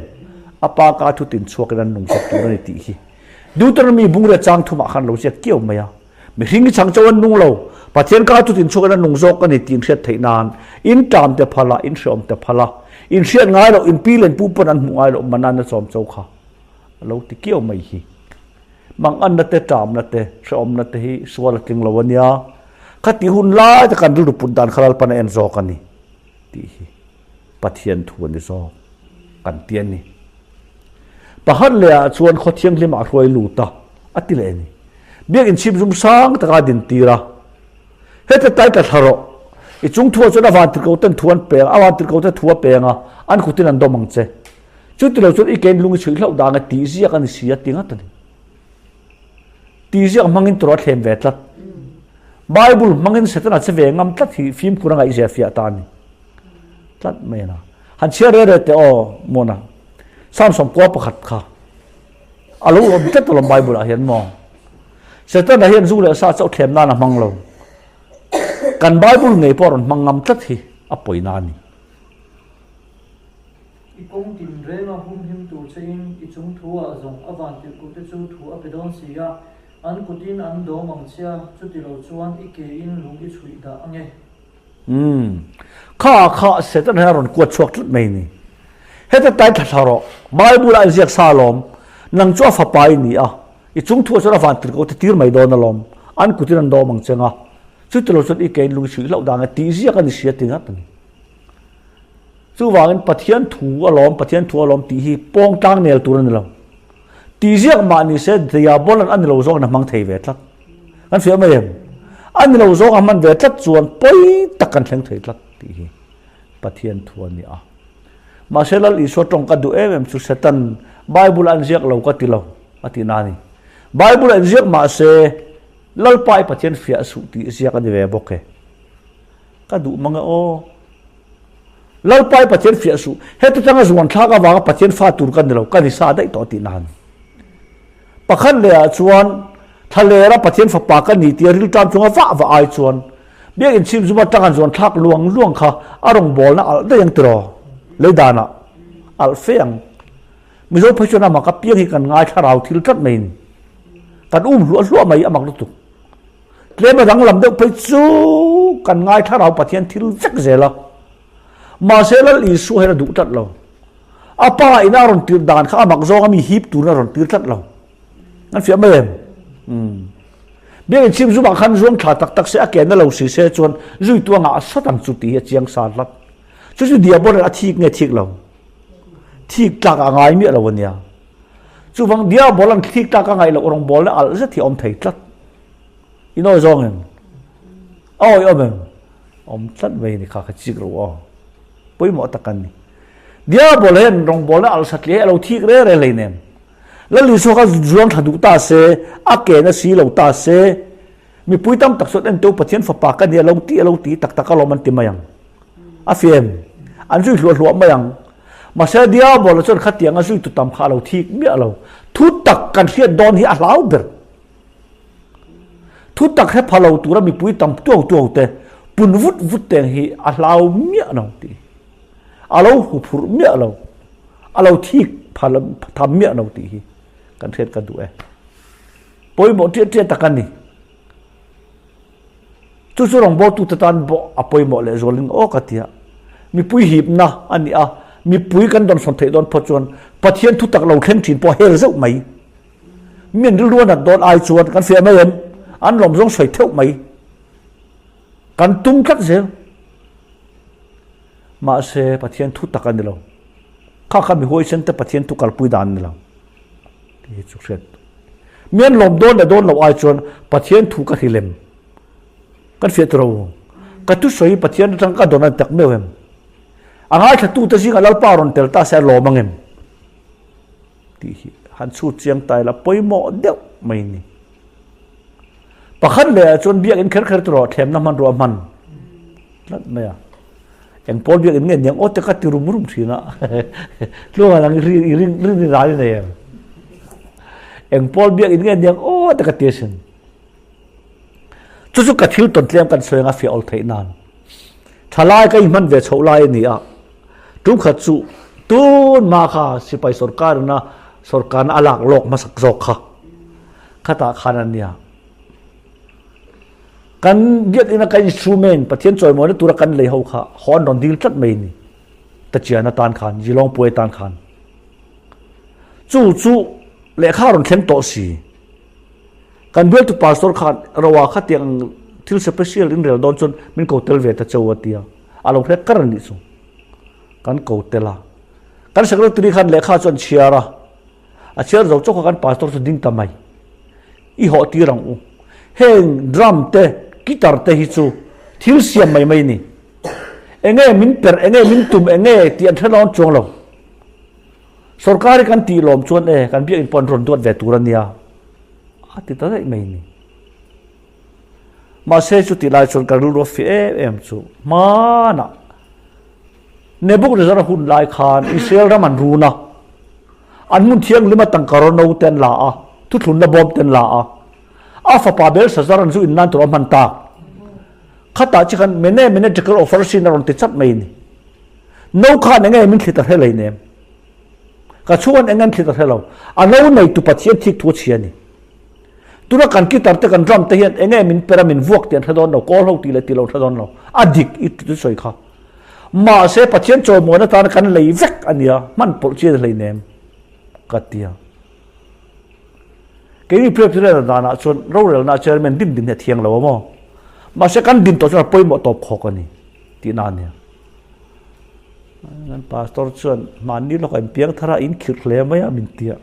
A pa ka thu tin chhuakin an nung chawp tur a ni tih hi. Deuteronomy bungrua chang thumah khan lo ziak kiau mai a. Mihring hi chang chauh an nung lo, Pathian ka thu tin chhuakin an nung zawk a ni tih inhriat theih nan in ṭam te phal a, in hreawm te phal a, in hriat ngai loh, in pi len pu pawn an hmuh ngai loh man an a chawm cho kha a lo ti kiau mai hi. Manganna te, ṭamna te, hreawmna te hi sual a tling lo a nia. Khati hun lai te kan rilru put dan kha Lalpan a en zawk a ni tih hi. Pathian thu a ni zawk kan ti a ni. Pakhat leh ah chuan khaw thianghlim ah hruai lut a, a ti leh a ni. Biakinn chhip zum sang taka a din tir a. Heta tai tla thla rawh. I chung thu ah chuan a vantirhko ten thu an peng, a vantirhko te thu a peng a, an kutin an dawm ang che. Chuti lo chuan i kein lung i chhuih hlauh dang e tih ziak a ni si a ti ngat a ni. Tih ziak hmangin tawrh a thlem ve tlat. Bible hmangin Setana che ve ngam tlat hi fimkhur a ngaihzia fiah ta a ni. Tlat mai a na. Han chhiar re re teh aw Mona. Samson kua pakhat kha a lo awm tlat alawm Bible ah hian maw. Setana hian zu leh sa chauh thlem nan a hmang lo. Kan Bible ngei pawh a rawn hmang ngam tlat hi a pawina a ni. I kawng tin renga humhim tur chein i chung thu ah zawng a van tirhkuh te chu thu a pe dawn si a, an kutin an dawm ang chia, chuti lo chuan i ke in lung i chhuih dah ange. Umm. Kha kha Satan hian a rawn kuat chhuak tlat mai ni. Heta tai thla thla rawh. Bible ah inziak sa alawm. Nang chu a fapa i ni a. I chung thu ah chuan a van tirhkoh te tir mai dawn alawm. An kutin an dawm ang cheng a. Chuti lo chuan i ke in lung i chhuih hlauh dan e tih ziak a ni si a ti ngat a ni. Chuvangin Pathian thu alawm, Pathian thu alawm tih hi pawng tlang nel tur a ni lo. Tih ziak mah ni se Diabolan a ni lo zawngin a hmang thei ve tlat. Kan hria mai em? A ni lo zawng a hman ve tlat chuan pawi tak kan thleng thei tlat tih hi Pathian thu a ni a. Mahse Lal Isua tawng ka duh em em chu Satan Bible a inziak lo ka ti lo a tih na a ni. Bible a inziak mahse Lalpa i Pathian fiah suh tih ziak a ni ve bawk e. Ka duh mang e aw. Lalpa i Pathian fiah suh. Heti tanga zuan thlak avanga Pathian fa tur ka ni lo, ka ni sa daih tawh tih nan. Pakhat leh ah chuan thlalera Pathian fapa ka ni tia rilṭam chunga vah vah ai chuan Biakinn chhim zum atang an zuan thlak luang luang kha a rawngbawlna alh daih ang tiraw? Lei danah alh fe ang. Mizo phei chuan amah ka piang hi kan ngai thlarau thil tlat mai in kan um hluah hluah mai amak lutuk. Tlem a danglam deuh phei chu kan ngai thlarau Pathian thil vek zel a. Mahse Lal Isua hian a duh tlat lo. A pa ina a rawn tir dan kha a mak zawng a mi hip turin a rawn tir tlat lo. An fiah mai em? Umm. Biakinn chhim zumah khan zuang thla tak tak se a ke na lo si se chuan zuitu a ngah sat ang chu tih hi a chiang sa hlat. Chu chu diabol in a thik nge thik lo? Thik tlak a ngai miah lo a nia. Chuvang diabol an thik tlak a ngaih loh rawngbawl na alh zet hi a awm thei tlat. In awi zawng em? A awi awm em? Awm tlat mai ni kha kha chik ro aw. Pawimawh tak an ni. Diabol hian rawngbawlna alh satliah hi a lo thik re re hlei nem. Lal Isua kha zuang thla duh ta se, a ke na si lo ta se, mipui tam tak chuan enteu Pathian fapa ka ni a lo ti a lo ti tak tak alawm an ti mai ang. A fem. An zui hluah hluah mai ang. Mahse Diabol chuan khatiang a zui tu tam kha a lo thik miah lo. Thu tak kan hriat dawn hi a hlau ber. Thu tak hre pha lo tura mipui tam tuau tuau te pun vut vut teng hi a hlau miah lo tih a lo huphurh miah lo, a lo thik pha tham miah lo tih hi kan hriat ka duh e. Pawimawh ṭiah ṭiah tak a ni. Chu chu rawngbawltute tan pawh a pawimawh lehzualin aw ka ti a. Mipui hipna a ni a, mipui kan dawnsawn theih dawn phawt chuan Pathian thu tak lo thleng ṭhin pawh a hel zeuh mai. Min rilru a nat dawn ai chuan kan fiah mai em? An lawm zawng sawi theuh mai. Kan tum tlat zel. Mahse, Pathian thu tak a ni lo. Kha kha mi huaisen te Pathian thu kalpui dan a ni lo. Tih hi chu hriat. Mi an lawm dawn leh dawn loh ai chuan Pathian thu ka hrilh em? Kan fiah tur o. Ka thusawi Pathian atang ka dawn a ni tak meuh em? A ngaithlatute zingah Lalpa rawn tel ta se a lawm ang em? Tih hi han chhut chiang ta ila pawimawh deuh mai ni. Pakhat leh ah chuan biakinn kher kher tur ah thlemna hmanrua a hman tlat mai a. Eng pawl biakinn nge niang aw te ka ti rum rum thin a. Tluanga nang i ring rin ral i nei em? Eng pawl biakinn nge niang aw te ka ti asin. Chu chu ka thil tawn tlem kan sawi anga fiah awl theih nan. Thalai ka inhman ve chhoh lai a ni a, tum khat chu tun hma kha sipai sorkar ina sorkarna a lak lawk hmasak zawk kha khatah khan a nia. Kan biakina kan instrument Pathian chawimawina tura kan lei ho kha haw an rawn dil tlat mai a ni. Tachian atan khan, Zilawng puai atan khan. Chu chu lehkha a rawn thleng tawh si. Kan bialtu pastor khan Roa kha tiang ang thil special in rel dawn chuan min ko tel ve ta cheu a tia. A lo hrek kar a nih chu. Kan ko tel a. Kan secretary khan lehkha chu an chhiar a. A chhiar zo chawk a kan pastor chu ding ta mai. I hawh tir ang u. Heng drum te, guitar te hi chu thil siam mai mai a ni. Enge min perh, enge min tum, enge tih an hre dawn chuang lo. Sorkar hi kan tih lawm chuan e, kan biakinn pawh an rawn duat ve tur a nia, a ti ta daih mai a ni. Mahse chutih lai chuan ka rilru a fih em em chu hmanah Nebuchadnezzar hun lai khan Israel ram an run a, an hmun thianghlim a tangka rawno te an la a, thuthlunna bawm te an la a, a fapa Belshazzar an zu in nan tur a hman tak. Khatah chi khan mene mene tekel upharsin a rawn ti chat mai a ni. No khan enge min thli ta hre lei nem. Ka chhungan eng an thli ta hre lo. A no nei tu Pathian thik thu a chhia a ni. Tuna kan guitar te kan drum te hian enge min per a min vuak tih an hre dawn lo, kawl ho tih leh tih lo an hre dawn lo. A dik i ti sawi kha. Mahse Pathian chawimawi atana kan lei vek a nia, hman pawlh chi a ni hlei nem ka ti a. Keini Presbyterian danah chuan rorelna chairman dim dim hi a thiang lo a maw? Mahse kan din tawh chuan a pawimawh tawp khawk a ni tihna a nia. Kan pastor chuan mahni lawk a inpiang thar a, in khirh hle mai a min ti a.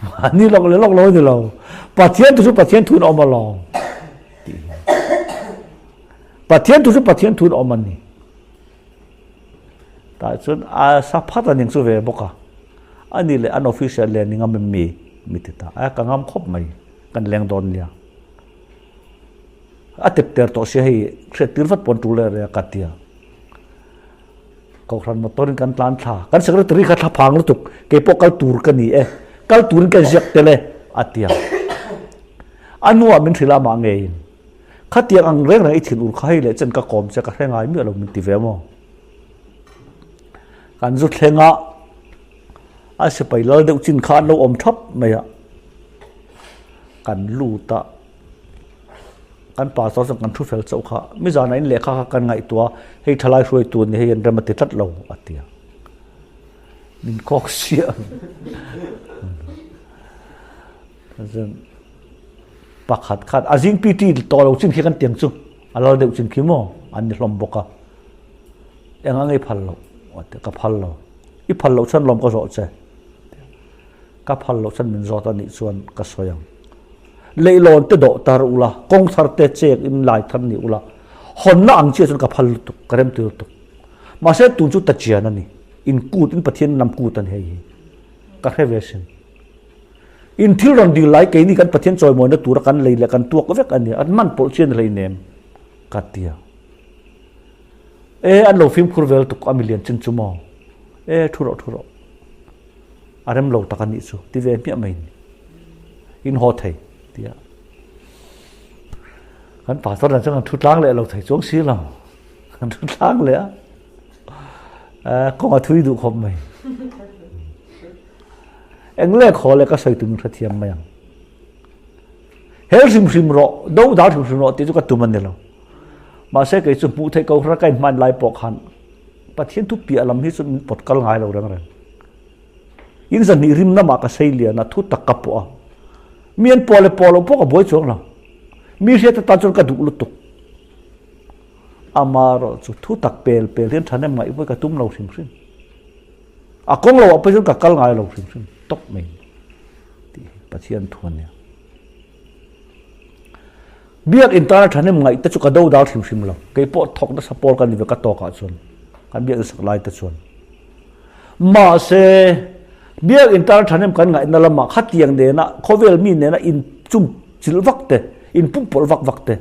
Mahni lawk leh lawk lo a ni lo. Pathian thu chu Pathian thu in awm alawm tih hi. Pathian thu chu Pathian thu in awm a ni. Tah chuan a sa phat a ning chu ve bawk a. Ani leh an official leh ni ngam em mi? Mi ti ta. A ka ngam khawp mai. Kan leng dawn nia. A tep ter tawh sia hei hriat tir vat pawn tul leh reng a ka tia. Kohhran motor in kan tlan thla. Kan secretary kha thla phang lutuk. Kei pawh kal tur ka ni e. Kal turin ka ziak tel e a tia. A hnuah min hrilh a mah ngeiin. Khatiang ang reng reng i thin ur kha hei leh chen ka kawm che ka hre ngai miah lo min ti ve maw. Kan zu thleng a, a sipai lal deuh chin kha an lo awm thap mai a. Kan lut a. Kan pastor chuan kan thu fel chauh kha, mi zanah in lehkha kha kan ngaihtuah a, hei thalai hruaitu a ni, hei an rem a ti tlat lo a ti a. Min kawk siah. Pakhat khan a zing PT tawh lo chin khi kan tiang chu a lal deuh chin khi maw an ni hlawm bawk a. Eng ang i phal loh a ti a, ka phal lo. I phal loh chuan lawm ka zawh che. Ka phal loh chuan min zawt a nih chuan ka sawi ang. Leihlawn te dawh tar ula, kawng thar te chek in lai thar ni ula, hawnna ang chiah chuan ka phal lutuk, ka remti lutuk. Mahse tun chu ta chian a ni, in kut in Pathian lam kut a ni hei hi. Ka hre ve sin. In thil rawn dil lai keini kan Pathian chawimawina tura kan lei leh kan tuak vek a ni, an hman pawlh chian hlei nem ka ti a. E an lo fimkhur vel tuk a milian chin chu maw? E thu rawh thu rawh. A rem lo tak a nih chu ti ve hmiah mai ni. In haw thei ti a. Kan pastor dan chuan kan thu tlang leh lo thei chuang si lo. Kan thu tlang leh a. Kawng a thui duh khawp mai. Eng le khaw le ka sawi tum hrethiam mai ang. Hel hrim hrim rawh, do dal hrim hrim rawh tih chu ka tum a ni lo. Mahse kei chu hmuh theih ko hra ka inhman lai pawh khan Pathian thu piah lam hi chu min pawt kal ngai lo reng reng. In zahnih rim lamah ka sei lian a, thu tak ka pawh a. Mi an pawh leh pawh loh pawh ka buai chuang lo. Mi hriat atan chuan ka duh lutuk. Amaherawh chu thu tak pel pel hian thahnem ngaih vawi ka tum lo hrim hrim. A kawng lo ah pawh chuan ka kal ngai lo hrim hrim tawp mai tih hi Pathian thu a nia. Biakinn tana thahnem ngaih te chu ka do dal hrim hrim lo. Kei pawh thawk nasa pawl ka ni ve ka tawkah chuan kan biakinn sak lai te chuan. Mahse. Biakinn tana thahnem kan ngaihna lamah khatiang nena khawvel mi nena in chum chilh vak te, in pumpawlh vak vak te,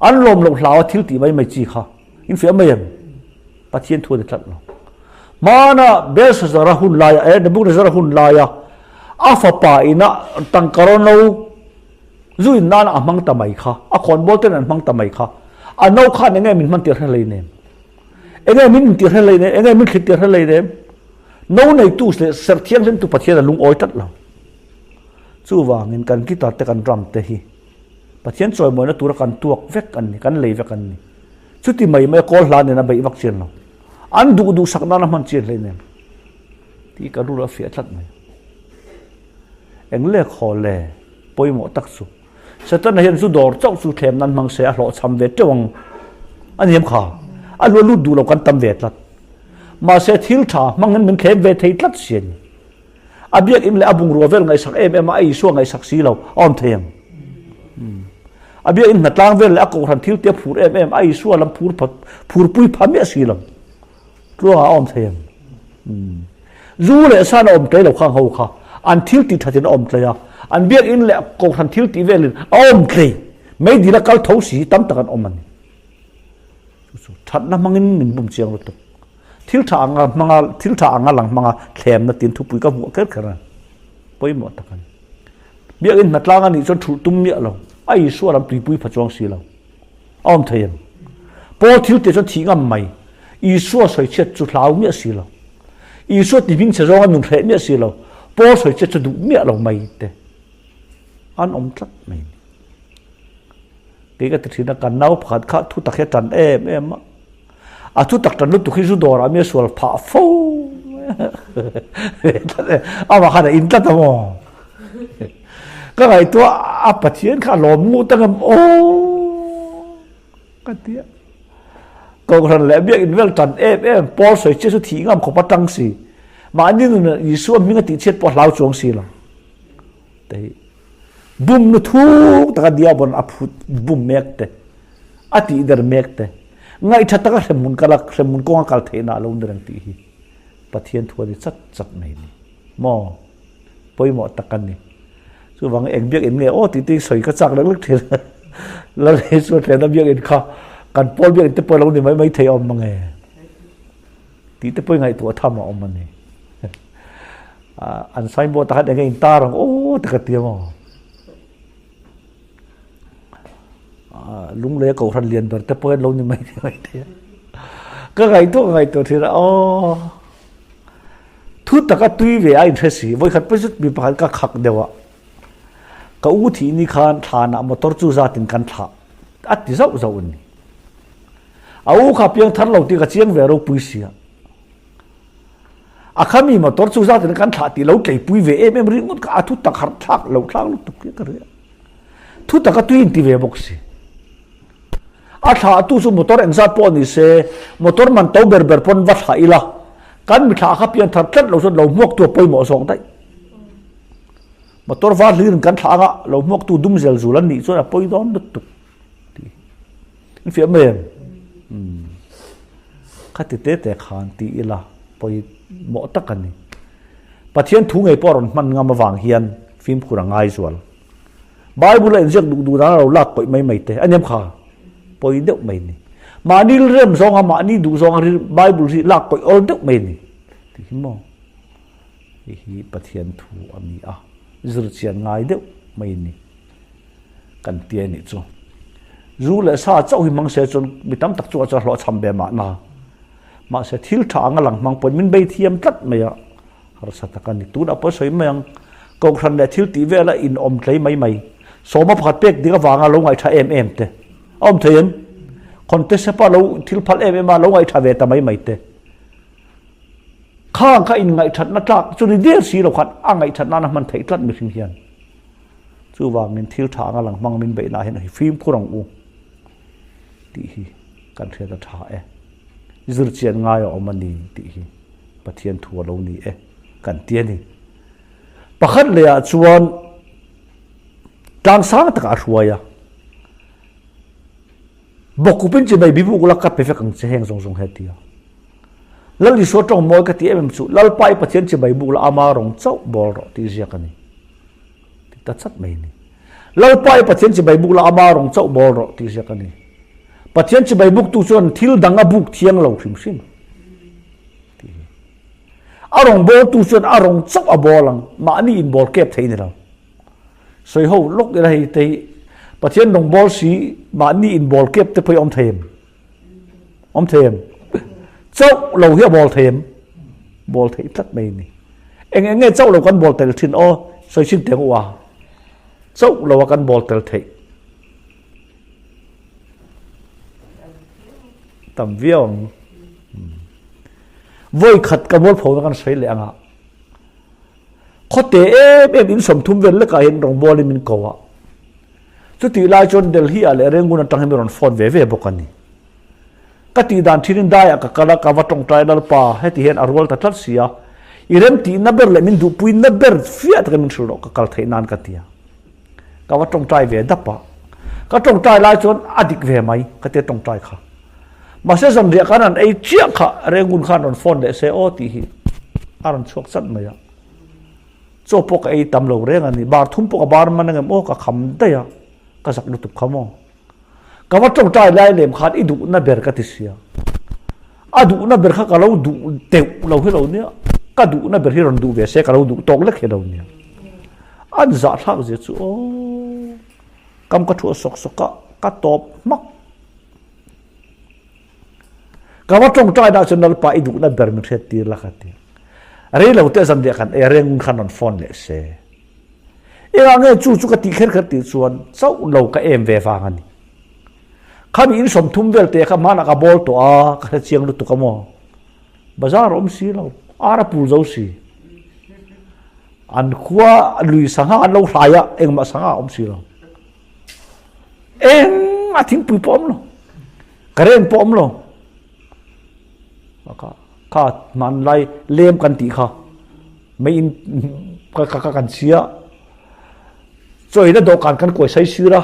an lawm loh hlau a thil tih mai mai chi kha in fiah mai em? Pathian thu a ni tlat lo. Hmana Belshazzar-a hun laia, eh, Nebuchadnezzar-a hun laia a fapa ina tangka rawno zu in nana a hmang ta mai kha, a khawnbawl ten an hmang ta mai kha, a no khan enge min hman tir hre hlei nem? Enge min intir hre hlei nem? Enge min thlit tir hre hlei nem? No neitu leh serh thianghlimtu Pathian a lungawi tlat lo. Chuvangin kan guitar te kan drum te hi Pathian chawimawina tura kan tuak vek an ni, kan lei vek an ni. Chuti mai mai a kawl hla nen a beih vak chian lo. An duh duh sak nan a hman chian hleinem tih ka rul a fiah tlat mai. Eng lek haw le pawimawh tak chu Setana hian zu dawr chauh chu thlem nan hmang se a hlawhchham ve teuh ang a ni em kha? A lu a lut duh lo kan tam ve tlat. Mahse thil tha hmangin min thlem ve thei tlat si a ni. A biakinn leh a bungrua vel ngaihsak em em a, a Isua ngaihsak si lo a awm thei ang. A biakinn hnatlang vel leh a kohhran thil te a phur em em a, Isua lam phur pha phurpui pha miah si lo tluangah a awm thei ang. Zu leh san a awm tlei lo khang ho kha an thil tih thatin a awm tlei a, an biakinn leh kohhran thil tih velin a awm tlei. Meidil a kal tho si hi tam tak an awm a ni. Chu chu thatna hmangin min bum chiang lutuk. Thil tha anga hmanga thil tha anga lang hmanga thlemna tin thupui ka hmuh kher kher a pawimawh tak a ni. Biakinn hnatlang a nih chuan thulh tum miah lo, a Isua lam tuipui pha chuang si lo. A awm thei em? Paul thil tih chuan thih ngam mai, Isua sawichhiat chu hlau miah si lo. Isua ti hming chhe zawnga nun hreh miah si lo, Paul sawichhiat chu duh miah lo mai te an awm tlat mai a ni. Kei ka ti thin a, kan nau pakhat kha thu tak hi a tan em em a. A thu tak tan lutuk hi zu dawrah mi a sual phah fo amah khan a in tlat a maw? Ka ngaihtuah a Pathian kha a lawm ngut ang em aw ka ti a. Kohhran leh biakinn vel tan em em Paul sawi chiah chu thih ngam khawp a tang si. Mahni nunah Isua hming a tihchhiat pawh a hlau chuang si lo. Te hi bum nu thuk taka diabon a phut bum mek te a tih der mek te ngaihtha taka hremhmun kal a hremhmun kawnga kal theihna a lo ni reng tih hi Pathian thu a ni chat chat mai ni maw pawimawh tak a ni chuvang eng biak in nge aw tih te sawi ka chak lek lek thin la le chu tlena biak in kha kan pawl biak in te pawh lo ni mai mai thei awm mange tih te pawh ngaihtuah tham a awm a ni. An signboard ah khan enge in tar ang aw te ka ti a maw. Lunglei a kohhran lian ber te pawh hian lo ni mai thei mai thei a. Ka ngaihtuah ka ngaihtuah thin a aw. Thu taka tui ve a inhre si vawikhat pawh chu mi pakhat ka khak deuh a. Ka u thih ni khan thlanah motor chu zatin kan thlah a ti zauh zauh a ni. A u kha piang thar lo tih ka chiang ve ropui sia. A kha mi motor chu zat in kan thlah tih lo tleipui ve em em ringawt kha a thu tak harh thlak lo thlak lutuk hi ka ria. Thu tak a tui in ti ve bawk si. A thlah tu chu motor engzat pawh ni se motor man to ber ber pawn va thlah ila kan mi thlah kha pian thar tlat lo chuan lo hmuak tu a pawimawh zawk daih. Motor var hlir in kan thlah anga lo hmuak tu dum zel zul an nih chuan a pawi dawn lutuk. In fiah mai em? Khati te te khan ti ila pawi mawh tak a ni. Pathian thu ngei pawh a rawn hman ngam avang hian fimkhur a ngai zual. Bible a inziak duh duh dan a lo lak kawih mai mai te a niam kha pawi deuh mai ni. Mahni rem zawnga mahni duh zawnga Bible hi lak kawih awl deuh mai ni tih hi maw? Hei hi Pathian thu a ni a, zirchian ngai deuh mai ni. Kan ti a nih chu. Zu leh sa chauh hi hmang se chuan mi tam tak chungah chuan hlawhchham ve mahna. Mahse thil tha anga lang hmang pawhin min bei thiam tlat mai a, harsa tak a ni. Tunah pawh sawi mai ang, kohhran leh thil tih vela in awm tlei mai mai, sawma pakhat pek dik avanga lo ngaihṭha em em te a awm thei em? Khawntesapa lo thil phal em em a lo ngaihṭha ve ta mai mai te. Khang kha in ngaihṭhatna tlak chu ni der si lo khan a ngaihṭhat nana hman theih tlat mihring hian. Chuvangin thil tha anga lang hmang min beihna hian hi fimkhur ang u tih hi kan hriat a tha e. Zirchian ngai a awm a ni tih hi Pathian thu a lo ni e kan ti a ni. Pakhat lehah chuan tlang sang takah a hruai a, Bawkkupin chi mai bibuk la ka pe vek ang che heng zawng zawng he ti a. Lal Isua tawng mawi ka ti em em chu, Lalpa i Pathian chibai buk la ama rawng chauh bawl rawh tih ziak a ni. Ti ta chat mai a ni. Lalpa i Pathian chibai buk la ama rawng chauh bawl rawh tih ziak a ni. Pathian chibai buktu chuan thil dang a buk thiang lo hrim hrim. Tih hi. A rawng bawltu chuan a rawng chauh a bawl ang, mahni inbawl kep thei ni lo. Sawi ho lawk ila hei te hi Pathian rawng bawl si mahni inbawl kep te pawh hi awm thei em? Awm thei em? Chauh lo hi a bawl thei em? Bawl theih tlat mai a ni. Eng eng nge chauh lo kan bawl tel thin aw? Sawi chhin teh ang u a. Chauh lo a kan bawl tel theih. Tam viau ang. Vawi khat ka mual pho na kan sawi leh ang a. Khawte em em in 30 vel lekah hian rawngbawlin min ko a. Chutih lai chuan Delhi ah leh Rangoon atang hian min rawn phone ve ve bawk a ni. Ka tih dan thinin daiah ka kal a, ka va tawngtai Lalpa, heti hian a rual ta tlat si a, i remtihna ber leh min duhpuina ber fiah takin min hrilh rawh ka kal theih nan ka ti a. Ka va tawngtai ve dap a. Ka tawngtai lai chuan a dik ve mai ka tia tawngtai kha. Mahse zanriah khan an ei chiah kha Rangoon khan rawn phone leh se aw tih hi a rawn chhuak chat mai a. Chaw pawh ka ei tam lo reng a ni. Bar thum pawh ka bar man angem aw ka kham daih a, ka zak lutuk kha maw. Ka va tawngtai lai lem khan i duhna ber ka ti sia. A duhna ber kha ka lo duh deuh lo hi lo nia. Ka duhna ber hi rawn duh ve se ka lo duh tawk lek hi lo nia. An zahthlak zia chu aw. Kam ka thuah sawk sawk a, ka tawp hmak. Ka va tawngtai dah chuan Lalpa i duhna ber min hriat tir la ka ti. Rei lo te zan riah kan ei reng khan rawn phone leh se. Engah nge chu chu ka tih kher kher tih chuan chauh lo ka em ve vang a ni. Khami in 30 vel te kha hmanah ka bawl tawh a, ka hre chiang lutuk a maw. Bazar a awm si lo, ar a pul zo si. An khua lui sangha an lo hlai a, engmah sangha a awm si lo. Eng a thingpui pawh awm lo. Current pawh awm lo. Ka kha hman lai lem kan tih kha mei in ka ka kan chhia chawi na dawhkan kan kawi sai sir a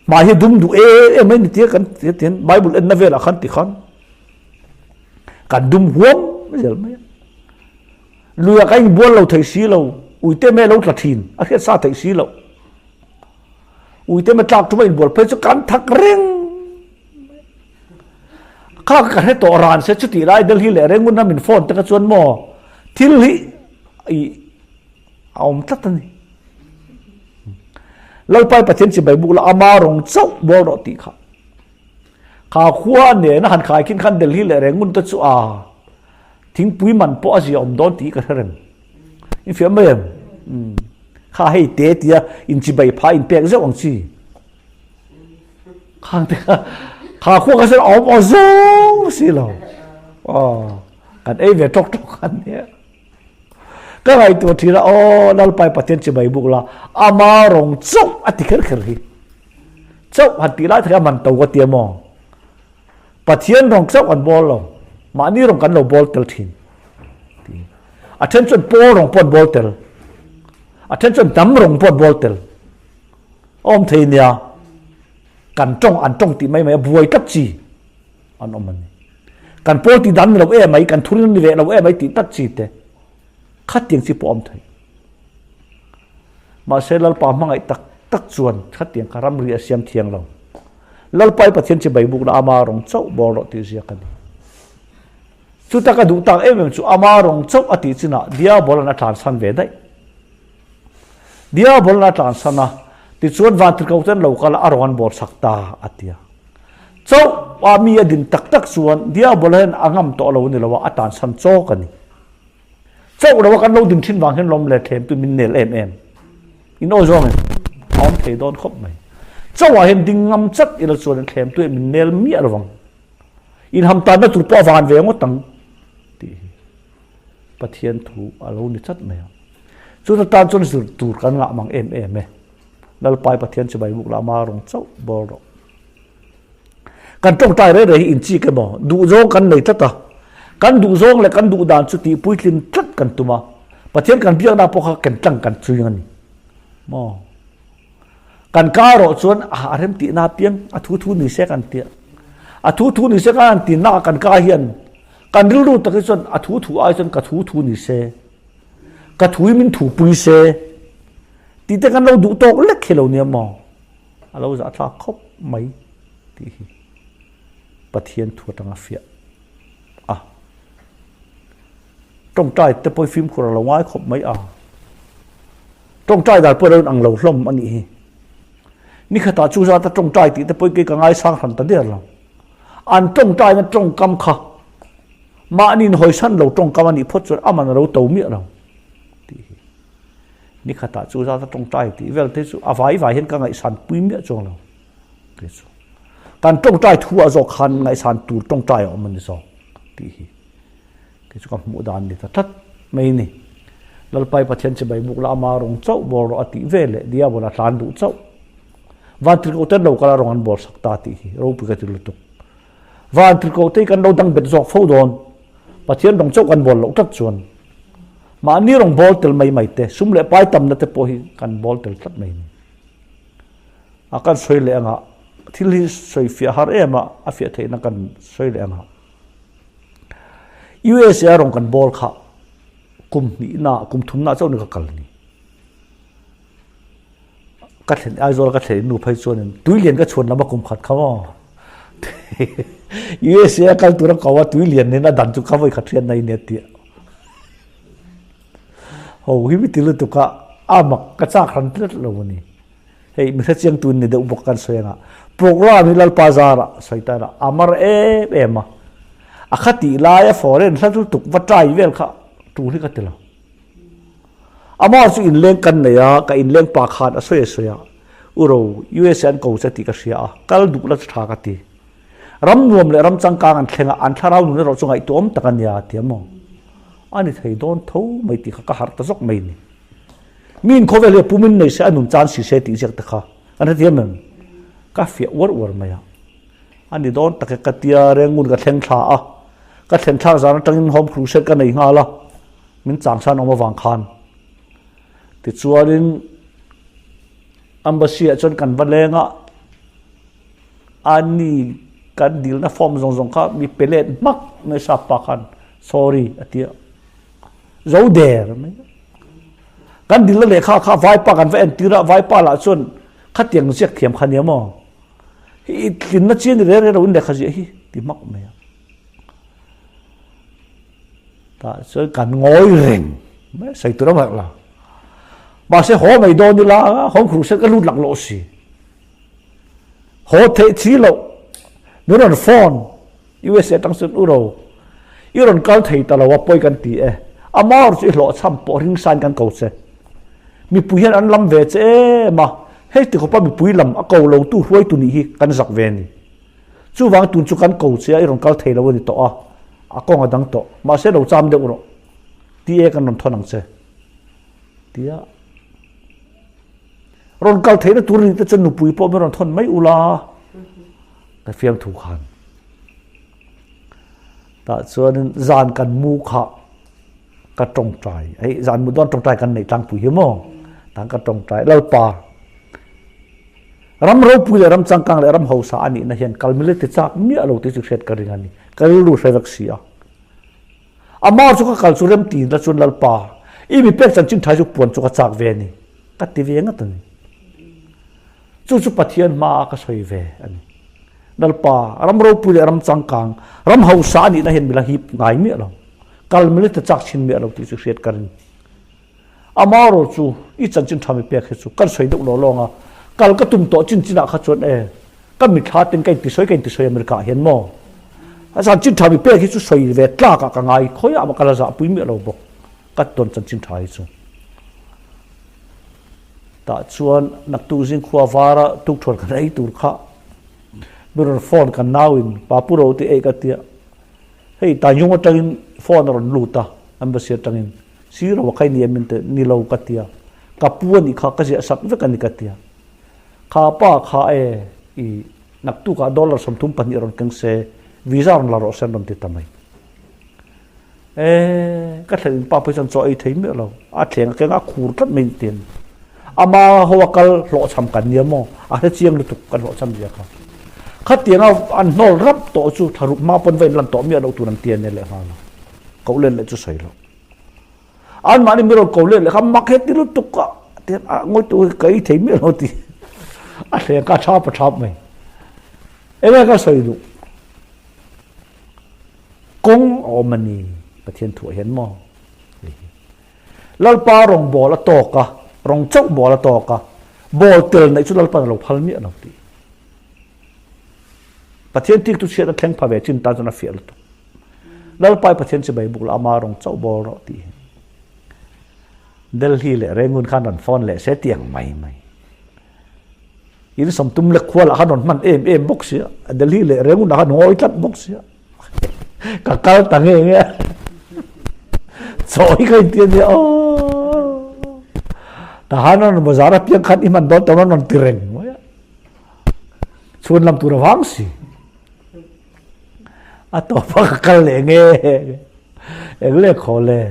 hmai hi dum duh em em mai ni tia kan tian bible en na velah khan ti khan kan dum huam zel mai a luia ka inbual lo thei si lo uite me lo tla thin a hriat sa theih si lo Uite me tlak ṭuma inbual phei chu kan thak reng. Kha ka hre tawh ran se chutih lai Delhi leh Rangoon a min phone te kha chuan maw thil hi i a awm tlat a ni. Lalpai Pathian chibai buk la ama rawng chauh bawl rawh tih kha. Kha khua nena han khai khin khan Delhi leh Rangoon te chu a thingpui man pawh a zia awm dawn tih ka hre reng. In fiam mai em? Kha hei te tia in chibai pha in pek zeuh ang chi. Khang te kha kha khua ka sen awm aw zawng si lo. Aw kan ei ve ṭawk ṭawk an nia. Ka ngaihtuah ṭhin a aw Lalpai Pathian chibai buk la ama rawng chauh a ti kher kher hi. Chauh han tih lai tak hi a man to ka tia maw. Pathian rawng chauh kan bawl lo, mahni rawng kan lo bawl tel thin. A then chuan pawl rawng pawh an bawl tel. A then chuan hnam rawng pawh an bawl tel. Awm thei nia, kan tawng an tawng tih mai mai a buai tlat chi an awm a ni. Kan pawl tih dan ni lo em mai, kan thurin ni ve lo em mai tih tlat chi te khatiang chi pawh awm thei. Mahse Lalpa hmangaih tak tak chuan khatiang kha ramri a siam thiang lo. Lalpa i Pathian chibai bukna ama rawng chauh bawl rawh tih ziak a ni. Chuta ka duh tak em em chu ama rawng chauh a tih chinah Diabol an a tlansan ve daih. Diabol an a tlansan a, tichuan vantirhkoh ten lo kal a, a rawng an bawl sak ta a ti a. Chauh a mi a din tak tak chuan Diabol hian a ngam tawh lo ni lo a, a tlansan chawk a ni. Chauh lo a kan lo din thin vang hian lawm leh thlem tu min nel em em. In awi zawng in a awm thei dawn khawp mai. Chauh ah hian ding ngam chat ila chuan in thlem tu min nel miah lovang. In ham tan na tur pawh a van ve ngawt ang tih hi Pathian thu a lo ni chat mai ang. Chuta tan chuan zir tur kan ngah mang em em e. Lalpai Pathian chibai buk la ama rawng chauh bawr rawh. Kan tawngtai rei rei hi inchik emaw duhzawng kan nei tlat a, kan duhzawng leh kan duh dan chu tih puitlin tlat kan tum a, Pathian kan biakna pawh kha ken tlang kan chuing a ni maw? Kan ka erawh chuan a rem tihna apiang a thu thu ni se kan tia, a thu thu ni se kan han tinna kan ka hian. Kan rilru tak hi chuan a thu thu ai chuan ka thu thu ni se, ka thu hi min thu pui se tih te kan lo duh tawk lek hi lo nia maw? A lo zahthlak khawp mai tih hi Pathian thu atanga fiah a. Tawngtai te pawh hi fimkhur a lo ngai khawp mai a. Tawngtai dan pawh a lo inang lo hlawm a nih hi. Nikhatah chu zata tawngtai tih te pawh hi kei ka ngaisang hran ta der lo. An tawngtaina tawngkam kha mahni inhawisan lo tawngkam a nih phawt chuan aman a lo to miah lo tih hi. Nikhatah chu zata tawngtai tih vel te chu a vai vai hian ka ngaihsan pui miah chuang lo tih chu. Kan tawngtai thu ah zawk khan ngaihsan tur tawngtai a awm a ni zawk tih hi. Kei chu ka hmuh dan ni ta tlat mai ni. Lalpai Pathian chibai buk la ama rawng chauh bawr rawh a tih ve leh Diabol a tlan duh chauh. Van tirhkoh ten lo kal a rawng an bawr sak ta tih hi ropui ka ti lutuk. Van tirhkoh te hi kan lo dang bet zawk fo dawn. Pathian rawng chauh kan bawl loh tlat chuan mahni rawng bawl tel mai mai te, sum leh pai tamna te pawh hi kan bawl tel tlat mai ni. A kan sawi leh anga thil hi sawi fiah har em a, a fiah theihna kan sawi leh anga. USA rawng kan bawl kha kum hnihna kum thumna chauh ni ka kal ni. Ka thlen Aizawl ka thlen nu phei chuanin tuilian ka chhuan lama kum khat kha maw. USA kal tura ko a tuilian nen a dan chu ka vawi khat hriat nai nia tia. Ho hi mi ti lutuk a amak ka chak ran tlat lo ani. Hei mi hrechiang tun ni deuh bawk kan sawi anga program hi Lalpa zara sawi tan a amar em em a a kha tih laia foreign hla lutuk va try vel kha tul hi ka ti lo amah chu inleng kan nei a ka inleng pa khan a sawi a sawi a uro USA an ko che tih ka hria a kal duh la chu tha ka ti ram nuam leh ram changkang an thleng a an thlarau nun erawh chu ngaihtuahawm tak a nia ti a maw a ni thei dawn tho mai tih kha ka harh ta zawk mai ni. Miin khawvel hi a pumin nei se a nun chan si se tih ziak te kha kan hrethiam em? Ka fiah uar uar mai a. A ni dawn tak e ka tia Rengun ka thleng thla a, ka thlen thlak zan atangin home crusade ka nei nghal a, min changsan awm avang khan. Tichuanin Embassy ah chuan kan va leng a, a ni kan dilna form zawng zawng kha mi pe let hmak mai sap pa khan sorry a ti a. Zo der mai. Kan dilna lehkha kha vaipa kan va entir a, vaipa lah chuan khatiang ziak thiam kha nia maw? Hi tlinna chi a ni reng reng lo in lehkha ziah hi ti hmak mai a. Tah chuan kan ngawi reng mai sawi tur a harh lo. Mahse haw mai dawn ila home crusade ka lut lak loh si. Haw theih chi loh min rawn phone USA atang chuan u ro, i rawn kal thei ta lo a pawi kan ti e, amah chu i hlawhchham pawh ringsain kan ko che. Mipui hian an lam ve che em a, hei ti khawpa mipui lam a ko lo tu hruaitu nih hi kan zak ve a ni. Chuvang tun chu kan ko che a, i rawn kal thei lo a ni tawh a, a kawng a dang tawh, mahse lo cham deuh rawh, ti e kan rawn thawn ang che. Tia rawn kal theihna tur nih te chuan nupui pawh min rawn thawn mai ula. Ka fiamthu khan tah chuanin zan kan mu kha ka tawngtai hei zan mu dawn tawngtai kan neih tlangpui hi maw tang ka tawngtai lalpa ram ropui leh ram changkang leh ram hausa a nihna hian kalmile ti chak miah lo tih chu hriat ka ring a ni ka rilru hre vek si a ama chu ka kal chu rem ti la chuan lalpa i mi pek chanchin tha chu puan chu ka chak ve a ni ka ti ve ngat a ni. Chu chu Pathian hmaah ka sawi ve a ni. Lalpa, ram ropui leh ram changkang, ram hausa a nihna hian mila hip ngai miah lo, kal mila ta chak chhin miah lo tih chu hriat ka ring. Amaherawh chu i chanchin tha mi pek hi chu kan sawi deuh lo lawng a, kal ka tum tawh chin chinah kha chuan e, ka mithla ten ka intisawi ka intisawi America ah hian maw? A chanchin tha mi pek hi chu sawi ve tlakah ka ngai, khawiah mah ka la zahpui miah lo bawk, ka tawn chanchin tha hi chu. Tah chuan naktuk zing khua vara tukthuan kan ei tur kha mi rawn phone kan nauin Papu ro tih ei ka tia. Hei Tanjung atangin phone a rawn lut a, embassy atangin si ro a khai ni em min ti ni lo ka tia. Ka pu a nih kha ka ziah sak vek a ni ka tia. Kha pa kha e i naktukah dollar 32 rawn keng se visa rawn la rawh se an rawn ti ta mai. E, ka thlen pa pawh chuan chaw ei thei miah lo. A thleng a keng a khur tlat mai tin. Ama ho a kal hlawhchham kan nia maw? A hre chiang lutuk kan hlawhchham zia kha. Khatianga an hnawl rap tawh chu thla ruk hma pawn va inlan tawh miah loh tur an ti a nia lehnghal a. Koh let leh chu sawi loh. Anmahni mi rawn ko let leh kha mak he ti lutuk a tian a ngawi tu hi ka ei thei miah lo ti a thleng kha a thap a thap mai. Enge ka sawi duh? Kawng a awm a ni Pathian thuah hian maw? Lalpa rawng bawl a tawk a, rawng chauh bawl a tawk a, bawl tel neih chu Lalpa'n a lo phal miah lo tih. Pathian tiktu chhiat a thleng pha ve chin tan chuan a fiah lutuk. Lalpa i Pathian chibai buk la ama rawng chauh bawl rawh tih hi. Delhi leh Rangoon khan rawn phone leh se tiang mai mai. In sawmtum lek khual ah khan rawn hman em em bawk sia, Delhi leh Rangoon ah khan ngawi tlat bawk sia. Ka kal ta nge nge. Chaw hi ka inti a nia aw. Tahan rawn bazar a piang khan i hman dawn tawh rawn ti reng mai a. Chhun lam tur a vang si. A tawp a ka kal leh nge. Eng le khaw le.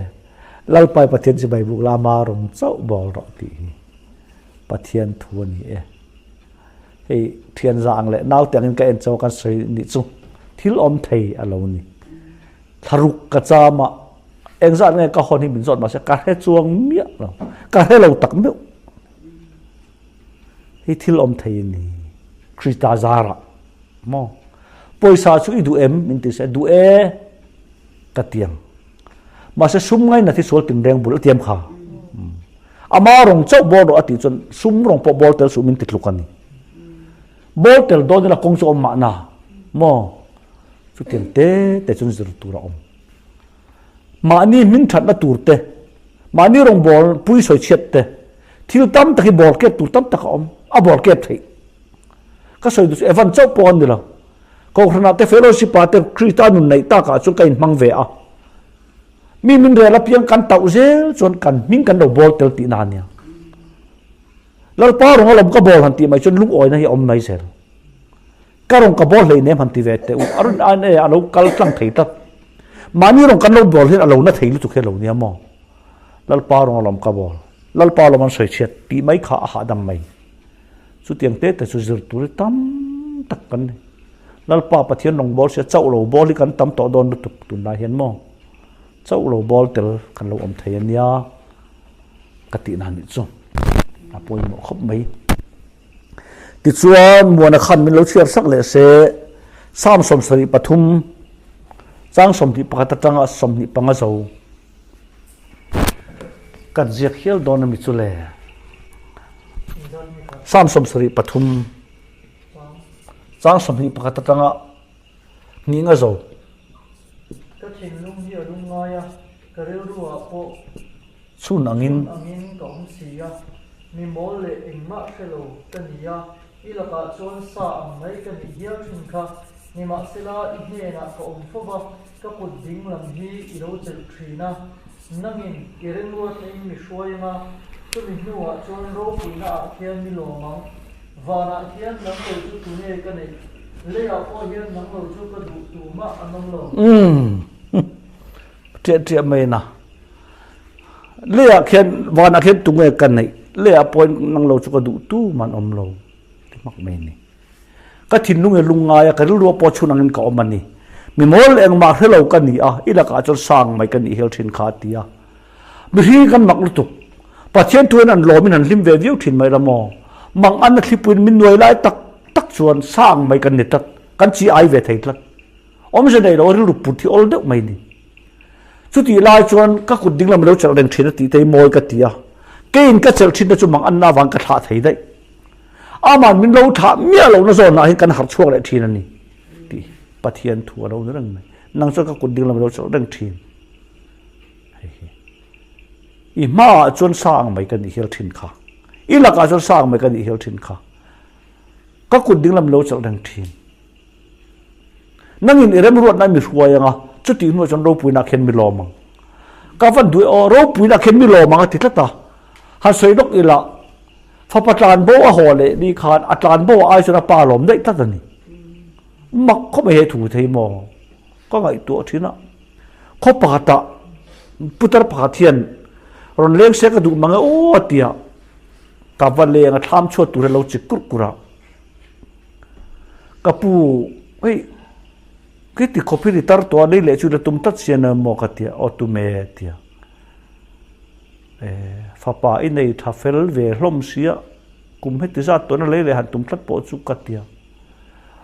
Lalpai Pathian chibai buk la ama rawng chauh bawl rawh tih hi Pathian thu a ni e. Hei thian za ang leh naute angin ka en chau kan sawi nih chu thil awm thei a lo ni. Thlaruk ka cham a, engzat nge ka hawn hi min zawt mahse ka hre chuang miah lo, ka hre lo tak meuh. Hei thil awm thei a ni, Krista zarah maw. Pawisa chu i duh em min ti se, duh e ka tiang. Mahse sum ngaina thi sual tinreng bul a tiam kha. Ama rawng chauh bawr rawh a tih chuan sum rawng pawh bawr tel suh min ti tluk a ni. Bawr tel dawn ila kawng chu awm mahna maw? Chutiang te te chuan zir tur a awm. Mahni hming thatna tur te, mahni rawng bawr pui sawi chhiat te, thil tam tak hi bawr kep tur tam tak a awm, a bawr kep theih. Ka sawi duh chu Evan chauh pawh a ni lo. Kohhranah te fellowship ah te Krista nun neih takah chuan ka inhmang ve a. Mi min rel apiang kan tauh zel chuan kan hming kan lo bawl tel tihna a nia. Lalpa rawng alawm ka bawl han tih mai chuan lungawina hi a awm mai zel. Ka rawng ka bawl hleinem han ti ve teh u. A rawn an e a lo kal tlang thei tlat. Mahni rawng kan lo bawl hian a lo na thei lutuk hi a lo nia maw. Lalpa rawng alawm ka bawl. Lalpa alawm an sawi chhiat tih mai kha a hahdam mai. Chutiang te te chu zir tur hi tam tak kan ni. Lalpa Pathian rawng bawl sia chauh lo bawl hi kan tam tawh dawn lutuk tunlai hian maw. Chauh lo bawl tel kan lo awm thei a nia ka tih na nih chu a pawimawh khawp mai. Tichuan Muana khan min lo chhiar sak leh se Psalm 73 chang 21 atanga 25 zo kan ziak hial dawn a mi chu le. Psalm 73 Chang 21 atanga hnih nga zo. Ka thinlung hi a lung ngai a, ka rilru ah pawh chhun angin chhun angin ka awm si a, mi mawl leh engmah hre lo ka ni a, i lakah chuan sa ang mai ka nih hial thin kha, nimahsela i hnenah ka awm fo va, ka kut ding lam hi i lo chelh thin a, nangin i remruatna in mi hruai anga, chumi hnuah chuan ropuina ah khian mi lawm ang. Vanah hian nang lo chu tunge ka neih? Leiah pawh hian nang lo chu ka duh tu mah an awm lo. Umm ṭiah ṭiah mai na. Leiah khian vanah khian tunge ka neih? Leiah pawh hian nang lo chu ka duh tu mah an awm lo ti hmak mai a ni. Ka thinlung hi lungngai a, ka rilru pawh chhun angin ka awm a ni. Mi mawl engmah hre lo ka ni a, i lakah chuan sang mai ka nih hel thin kha a ti a. Mihring kan mak lutuk. Pathian thuin an lawmin an hlim ve viau thin mai la maw? Mang an a thlipuiin min nuai lai tak tak chuan sang mai kan ni tlat, kan chi ai ve thei tlat. Awmze nei lo rilru put hi awl deuh mai ni. Chutih lai chuan ka kut dinglam lo chelh reng thin a tih te hi mawi ka ti a. Keiin ka chelh thin te chu mang anna avang ka thlah thei daih. Aman min lo thlah miah lohna zawnah hian kan harh chhuak leh thin a ni tih Pathian thu a lo ni reng mai. Nang chuan ka kut dinglam lo chelh reng thin. Hei hi. I hmaah chuan sa ang mai ka nih hial thin kha. I lakah chuan sa ang mai ka nih hial thin kha. Ka kut dinglam lo chelh reng thin. Nangin i remruatna mi hruai anga, chutih hnuah chuan ropuina khian mi lawm ang. Ka van duh e aw, ropuina khian mi lawm ang a ti tlat a. Han sawi lawk ila, fapa tlan bo a haw leh ni khan a tlan bo a ai chuan a pa lawm daih tlat a ni. Mak khawp mai he thu thei maw? Ka ngaihtuah thin a. Khaw pakhatah putar pakhat hian rawn leng se ka duh mang e aw a ti a. Ka va leng a, thlam chhuat tur hi a lo chik kurh kurh a. Ka pu, hei khi ti khawp hi ri tar tawh a, lei leh chu la tum tlat si a ni maw ka tia, aw tum e tia. Fapa i nei tha fel ve hlawm sia, kum heti zat tawhna lei leh han tum tlat pawh chu ka tia.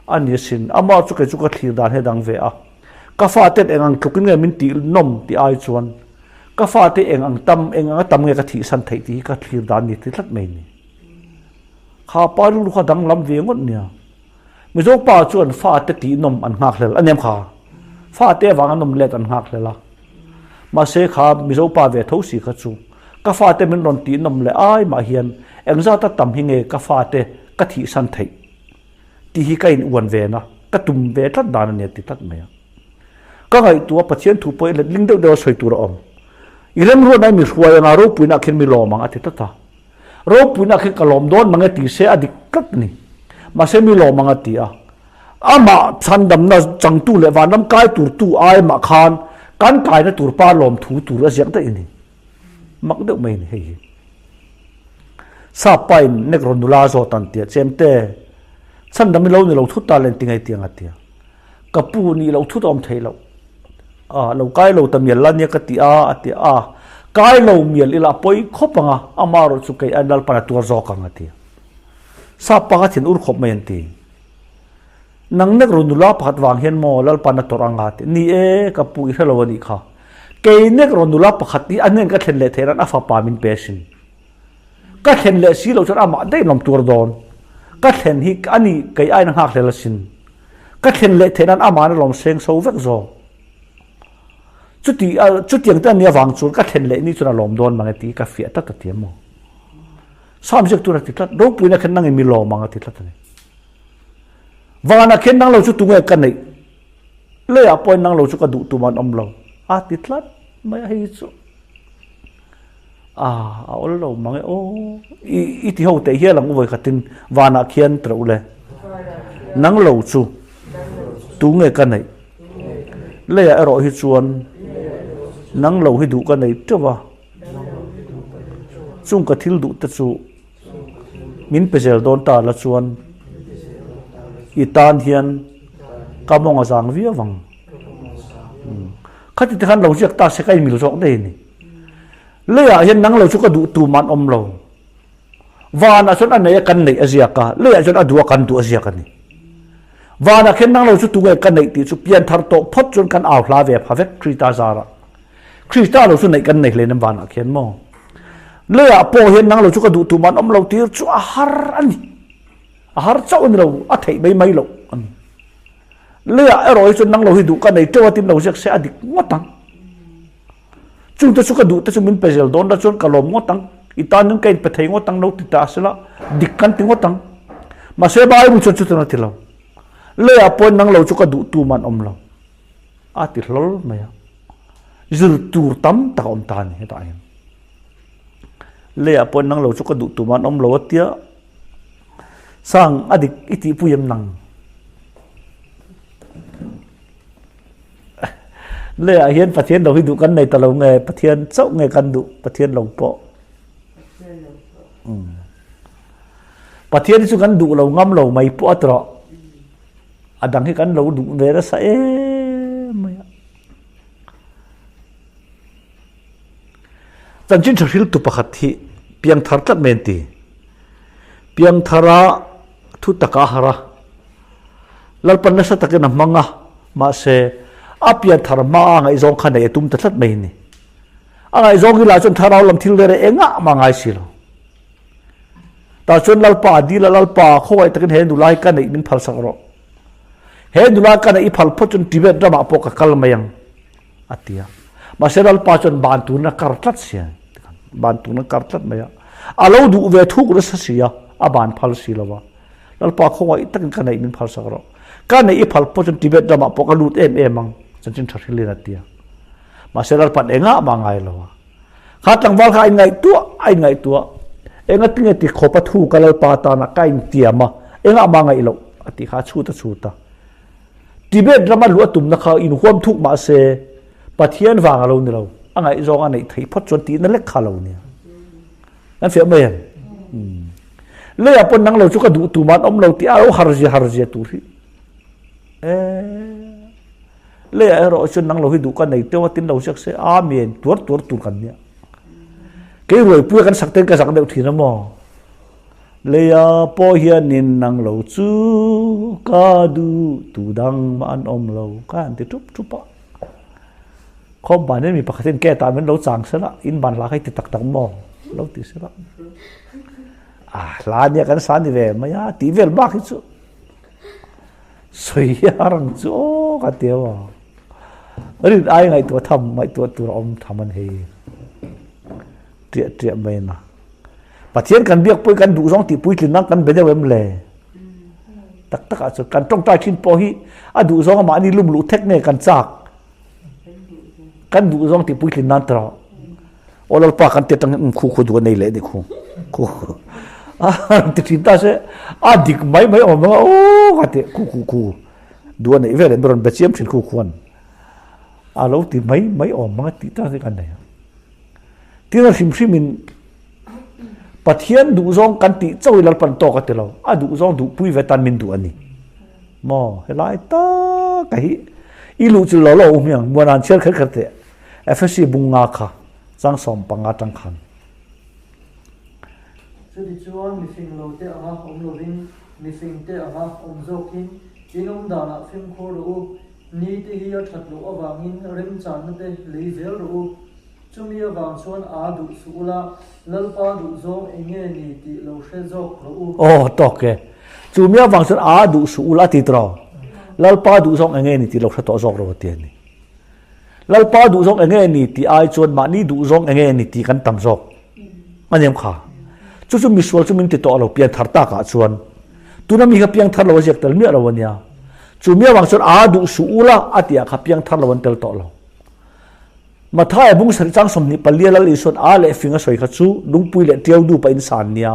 A ni asin, amah chu kei chu ka thlir dan hi a dang ve a. Ka faten eng ang tlukin nge min tih nawm tih ai chuan ka fate eng ang tam, eng anga tam nge ka thihsan theih tih hi ka thlir dan ni ti tlat mai ni. Kha pa rilru kha danglam ve ngawt nia. Mizo pa chuan fate tih nawm an nghak hlel a nem kha. Fate avanga nawm let an nghak hlel a. Mahse kha Mizo pa ve tho si kha chu ka fate min rawn tih nawm leh ai mah hian engzata tam hi nge ka fate ka thihsan theih tih hi ka in uan ve na, ka tum ve tlat dan a nia ti tlat mai a. Ka ngaihtuah Pathian thu pawh i let ling deuh deuh a sawi tur a awm. I remruatna i mi hruai anga ropuina ah khin mi lawm ang a ti tlat a. Ropuina khi ka lawm dawn mange ti se a dik tlat a ni. Mahse mi lawm ang a ti a. Amah chhandamna changtu leh vanram kai tur tu ai mah khan kan kaina tur pa lawm thu tur a ziak daih a ni. Mak deuh mai a ni hei hi. Sap pa in nek rawn nula zawt an tia, Chemte, chhandam i lo ni lo thut ta len ti ngei tiang a tia. Ka pu nih loh thut a awm thei loh. A lo kai lo ta mial la nia ka ti a, a ti a. Kai lo mial ila a pawi khawp ang a, amaherawh chu kei aiin Lalpan a tuar zawk ang a ti. Sap pa kha thin ur khawp mai an ti. Nang nek ru nula pakhat vang hian maw Lalpan a tawrh ang a ti. Ni e, ka pu i hre lo a nih kha. Kei nek ru nula pakhat hi a hnen ka thlen leh theih nan a fapa min pe asin. Ka thlen leh si loh chuan amah daih lawm tuar dawn. Ka thlen hi a ni kei aiin a nghakhlel asin. Ka thlen leh theih nan amah na lawm seng so vek zawk. Chuti chutiang te ania vang chuan ka thlen leh ni chuan a lawm dawn mange tih ka fiah tlat a ti emaw. Sam ziak tur a ti tlat. Ropuina khen nangin mi lawm ang a ti tlat a ni. Vana khen nang lo chu tunge ka neih. Leiah pawhin nang lo chu ka duh tum an awm lo a ti tlat mai a hei chu. A a awl lo mang e aw. I i ti ho teh hial ang u vawi khatin vanah khian teuh le. Nang lo chu tu nge ka neih? Leiah erawh hi chuan nang lo hi duh ka nei teuh a. Chung ka thil duh te chu min pe zel dawn ta la chuan i tan hian ka mawng a zang viau ang. Khati te khan lo ziak ta se ka inmil zawk daih a ni. Leiah hian nang lo chu ka duh tum an awm lo. Vanah chuan a nei a kan neih a ziak a, leiah chuan a duh a kan duh a ziak a ni. Vanah khian nang lo chu tunge ka neih tih chu pianthar tawh phawt chuan kan au hla ve pha vek Krista zarah. Krista lo chu neih kan nei hlein em vanah khian maw? Leiah pawh hian nang lo chu ka duh tum an awm lo tir chu a har a ni. A har chauh a ni lo, a theih mai mai loh a ni. Leiah erawh hi chuan nang lo hi duh ka nei teuh a tin lo ziak se a dik ngawt ang. Chungte chu ka duh te chu min pe zel dawn la chuan ka lawm ngawt ang. I tanin ka inpe thei ngawt ang lo ti ta sela dik kan ti ngawt ang. Mahse Bible chuan chutin a ti lo. Leiah pawhin nang lo chu ka duh tum an awm lo. A ti hlawl mai a. Zir tur tam tak a awm ta a ni hetah hian. Leiah pawhin nang lo chu ka duh tum an awm lo a tia. Sang a dik i tihpui em nang? Leiah hian Pathian lo hi duh kan nei ta lo nge, Pathian chauh nge kan duh, Pathian lo pawh. Pathian hi chu kan duh lo ngam lo mai pawh a ti rawh. A dang hi kan lo duh ve nasa em mai a. Chanchin tha hriltu pakhat hi piangthar tlat mai an ti. Piangthara thu taka a har a. Lalpan nasa takin a hmang a, mahse a pianthar hmaa ngaihzawng kha neih a tum ta tlat mai a ni. A ngaihzawng hi lah chuan thlarau lam thil rere engah mah ngai si lo. Tah chuan Lalpa a dil a, Lalpa, khawngaih takin he nula hi ka neih min phalsak rawh. He nula ka neih i phal phawt chuan Tibet ramah pawh ka kal mai ang, a ti a. Mahse Lalpa chuan ban turin a kar tlat si a, ban turin a kar tlat mai a. A lo duh ve thuk nasa si a, a ban phal si lo va. Lalpa khawngaih takin ka neih min phalsak rawh. Ka neih i phal pawh chuan Tibet ramah pawh ka lut em em ang, chanchin tha hrilhin a ti a. Mahse Lalpa'n engah mah ngai lo a. Kha tlangval kha a inngaihtuah a inngaihtuah. Enga tinge ti khawpa thu ka Lalpa tana ka intiam a, engah mah ngaih loh a tih kha a chhut a chhut a. Tibet rama luh a tumna kha inhuam thuk mahse Pathian vang a lo ni lo, a ngaihzawng a neih theih phawt chuan tihna lek kha a lo nia. Kan fiah mai em? Leiah pawn nang lo chu ka duh tumah an awm lo tih a lo har zia har zia tur hi. Eh, leiah erawh chuan nang lo hi duh ka nei teuh a tin lo ziak se, Amen, tuar tuar tur kan nia. Kei ruaipuia kan sak ten ka zak deuh thin a maw? Leia pawh hianin nang lo chu ka duh tu dang mah an awm lo ka han ti tup tup a. Khawm ban hian mi pakhat hian ke tah min lo chang sela, in ban hla kha i ti tak tak maw? Lo ti sela. A hla nia kan sa ni ve mai a, tih vel bak hi chu sawi har ang chu aw ka ti a. Rin ai ngaihtuah tham, ngaihtuah tur a awm tham an hei. Triah triah mai na. Pathian kan biak pawh kan duh zawng tih puitlin nan kan be deuh em le? Tak tak ah chuan kan tawngtai thin pawh hi a duh zawng a mahni lum luh thek nge kan chak? Kan duh zawng tih puitlin nan tawh. Aw Lalpa kan ti atang khu khu duh a nei leh ni khu. Khu a ti thin ta se a dik mai mai awm anga aw ka ti khu khu khu duh a neih vel em rawn be chiam thin khu khuan a lo ti mai mai awm anga tih ta se kan nei a. Tin a hrim hrimin Pathian duhzawng kan tih chauh hi Lalpan tawk a ti lo, a duhzawng duhpui ve tan min duh a ni. Maw helai tak a hi i luh chu lo lo awm hiang muan an chhiar kher kher teh Efesi bunga kha chang 15 tang khan. Chutichuan mifing lo te anga awm lovin mifing te anga awm zawkin in awm danah fimkhur rawh u, ni te hi a that loh avangin remchanna te lei zel rawh u. Chumi avang chuan aa duh suh ula, Lalpa duh zawng eng nge ni tih lo hre zawk rawh u. Aw, tawk e. Chumi avang chuan aa duh suh ula a ti tawh. Lalpa duh zawng eng nge ni tih lo hre tawh zawk rawh a ti a ni. Lalpa duh zawng eng nge ni tih ai chuan mahni duh zawng eng nge ni tih kan tam zawk. A ni em kha? Chu chu misual chu min ti tawh lo pian thar takah chuan. Tuna mi kha piang thar lo a ziak tel miah lo a nia. Chumi avang chuan aa duh suh ula a tih ah kha piang thar lo an tel tawh lo. Mathaia bung sarih chang 24 Lal Isuan a leh fing a sawi kha chu lungpui leh tiau dupa in sa an nia.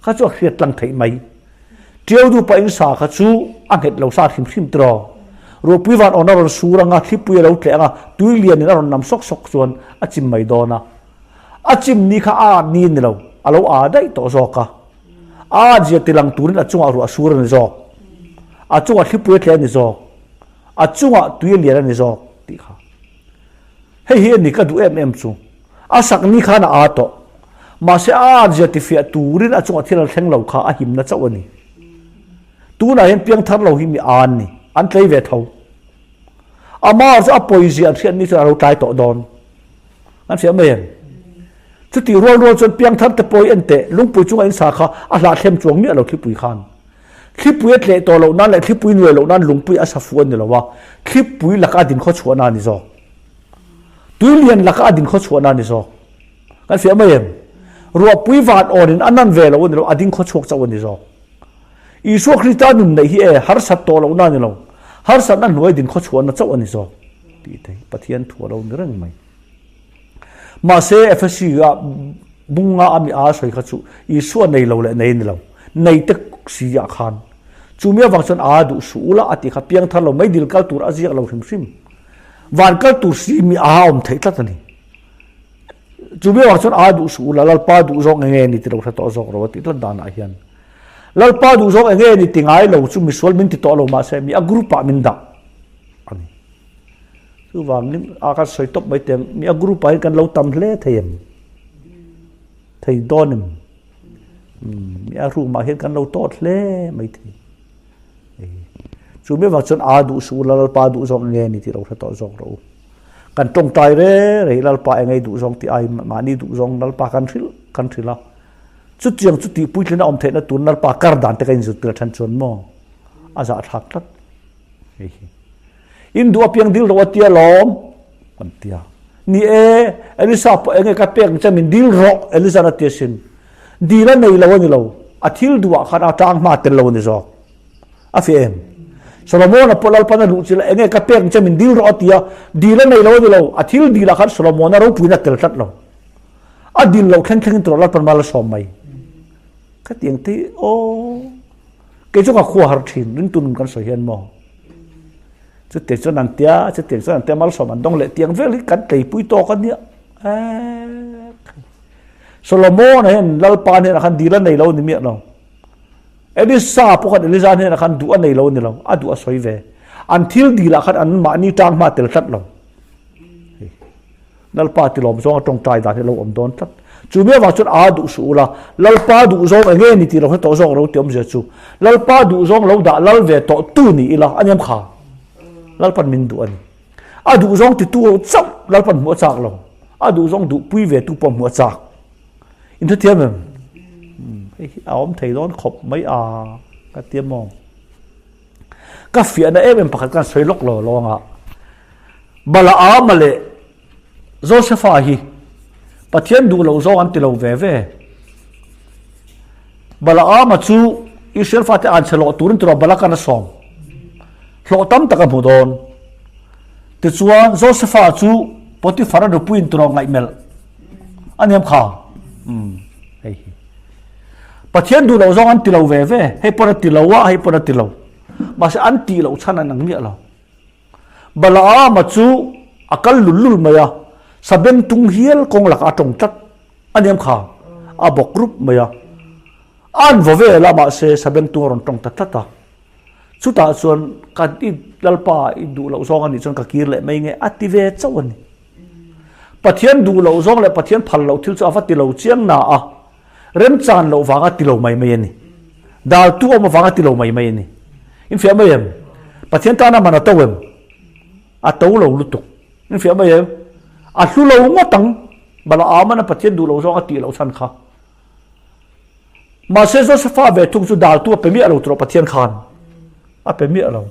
Kha chu a hriat tlang theih mai. Tiau dupa in sa kha chu a nghet lo sa hrim hrim tiraw. Ruahpui van awna rawn sur anga thlipui a lo tleh anga tui lianin a rawn nam sawk sawk chuan a chim mai dawn a. A chim ni kha a ni ni lo, a lo aa daih tawh zawk a. A at zia tilang turin a chungah ruah sur a ni zawk. A chungah thlipui a tleh a ni zawk. A chungah tui a lian a ni zawk tih kha. Hei hi a ni ka duh em em chu. A sak ni khan a aa tawh. Mahse a at zia tifiah turin a chungah thil a thleng lo kha a himna chauh a ni. Tunah hian piangthar lo hi mi aa an ni. An tlei ve tho. Amah chu a pawizia an hriat ni chuan a lo tlai tawh dawn. An hria mai em? Chutih rual rual chuan piangthar te pawh hi en teh, lungpui chunga in sa kha a hlahthlem chuang miah lo thlipui khan. Thlipui a tleh tawh loh nan leh thlipui nuai loh nan lungpui a sa fuh a ni lo a, thlipui laka a din khaw chhuahna a ni zawk. Tui lian laka a din khaw chhuahna a ni zawk. Kan hria mai em? Ruahpui van awnin a nan ve lo a ni lo, a ding khaw chhuak chauh a ni zawk. Isua Krista nun neih hi e harsat tawh lohna a ni lo, harsatna hnuai din khaw chhuahna chauh a ni zawk tih te hi Pathian thu a lo ni reng mai. Mahse Efesi ah bunga a mi a sawi kha chu Isua nei lo leh nei a ni lo, nei te si ah khan chumi avang chuan a duh suh ula a tih kha piangthar lo mai dil kal tur a ziak lo hrim hrim. Van kal tur si mi a awm theih tlat a ni. Chumi avang chuan a duh suh ula Lalpa duh zawk enge ni ti lo hre tawh zawk ro a tih tlat danah hian Lalpa duh zawk enge ni ti ngai lo chu misual min ti tawh lo mahse mi a group ah min dah a ni. Chuvangin a kan sawi tawp mai teh ang mi a group ah hian kan lo tam hle thei em? Thei dawn em? Mi a room ah hian kan lo tawt hle mai thei. Chumi avang chuan a duh suh ula Lalpa duh zawk enge ni ti lo hre tawh zawk rawh u. Kan tawngtai re re hi Lalpa engei duh zawng tih ai mahni duh zawng Lalpa kan hrilh kan hrilh a. Chutiang chu tih puitlin a awm theihna tur Lalpa kar dan te ka inzut tir then chuan maw a zahthlak tlat hei hi. In duh apiang dil rawh a tia lawm kan tia. Ni e, Elisa pawh enge ka pek che min dil rawh Elisa'n a tia sin. Dil a nei lo a ni lo, a thil duhah khan a tang hma tel lo a ni zawk. A fi em? Solomon-a pawh Lalpan a luh chilh a, enge ka pek che min dil rawh a ti a, dil a nei lo a ni lo, a thil dilah khan Solomon-a ropuina tel tlat lo. A dil loh thleng thlengin tawh Lalpan mal a sawm mai. Ka ti ang te hi aw, kei chu ka khua har thin, ringtu nun kan sawi hian maw. Chutiang chuan an tia, chutiang chuan an tia malsawm an dawng leh tiang vel hi kan tleipui tawk a nia. Solomon-a hian Lalpa hnenah khan dil a nei lo a ni miah lo. Elisa pawh khan Elija hnenah khan duh a nei lo a ni lo, a duh a sawi ve. An thil dilah khan an mahni tang hma tel tlat lo. Lalpa tilawm zawng a tawngtai dan hi a lo awm dawn tlat. Chu mi avang chuan a duh suh ula, Lalpa duh zawng eng nge ni tih lo hre tawh zawk ro ti awmzia chu. Lalpa duh zawng lo dah lal ve tawh tu ni ila a niam kha. Lalpan min duh a ni. A duh zawng titu chauh Lalpan hmuh a chak lo. A duh zawng duhpui ve tu pawh hmuh a chak. Inthathiam em? Hei hi a awm thei dawn khawp mai a ka ti maw. Ka fiahna em em pakhat kan sawi lawk lo lo anga. Balaama leh Josepha hi Pathian duh loh zawng an ti lo ve ve. Balaama chu Israel fate an chhe lawh turin tura Balakan a sawm. Hlawh tam tak a hmu dawn. Tichuan Josepha chu Potiphar-a nupuiin tura ngaihmelh a niam kha. Umm hei hi. Pathian duh loh zawng an ti lo ve ve. Hei pawn a ti lo a, hei pawn a ti lo. Mahse an tih loh chhan an ang miah lo. Balaama chu a kal lul lul mai a, sabeng tung hial kawng lakah a tawng tlat a niam kha. A bawk rup mai a. A an vaw vel a, mahse sabeng tung a rawn tawng ta tlat a. Chutah chuan ka i Lalpa i duh loh zawng a nih chuan ka kir leh mai nge a ti ve chauh a ni. Pathian duh loh zawng leh Pathian phal loh thil chu a va ti lo chiang na a, remchan loh vanga ti lo mai mai a ni. Daltu awm avanga ti lo mai mai a ni. Infiah mai em? Pathian tana man a to em? A to lo lutuk. Infiah mai em? A hlu lo ngawt ang. Balaamana Pathian duh loh zawng a tih loh chhan kha. Mahse Josepha ve thung chu daltu a pe miah lo tawh Pathian khan a pe miah lo.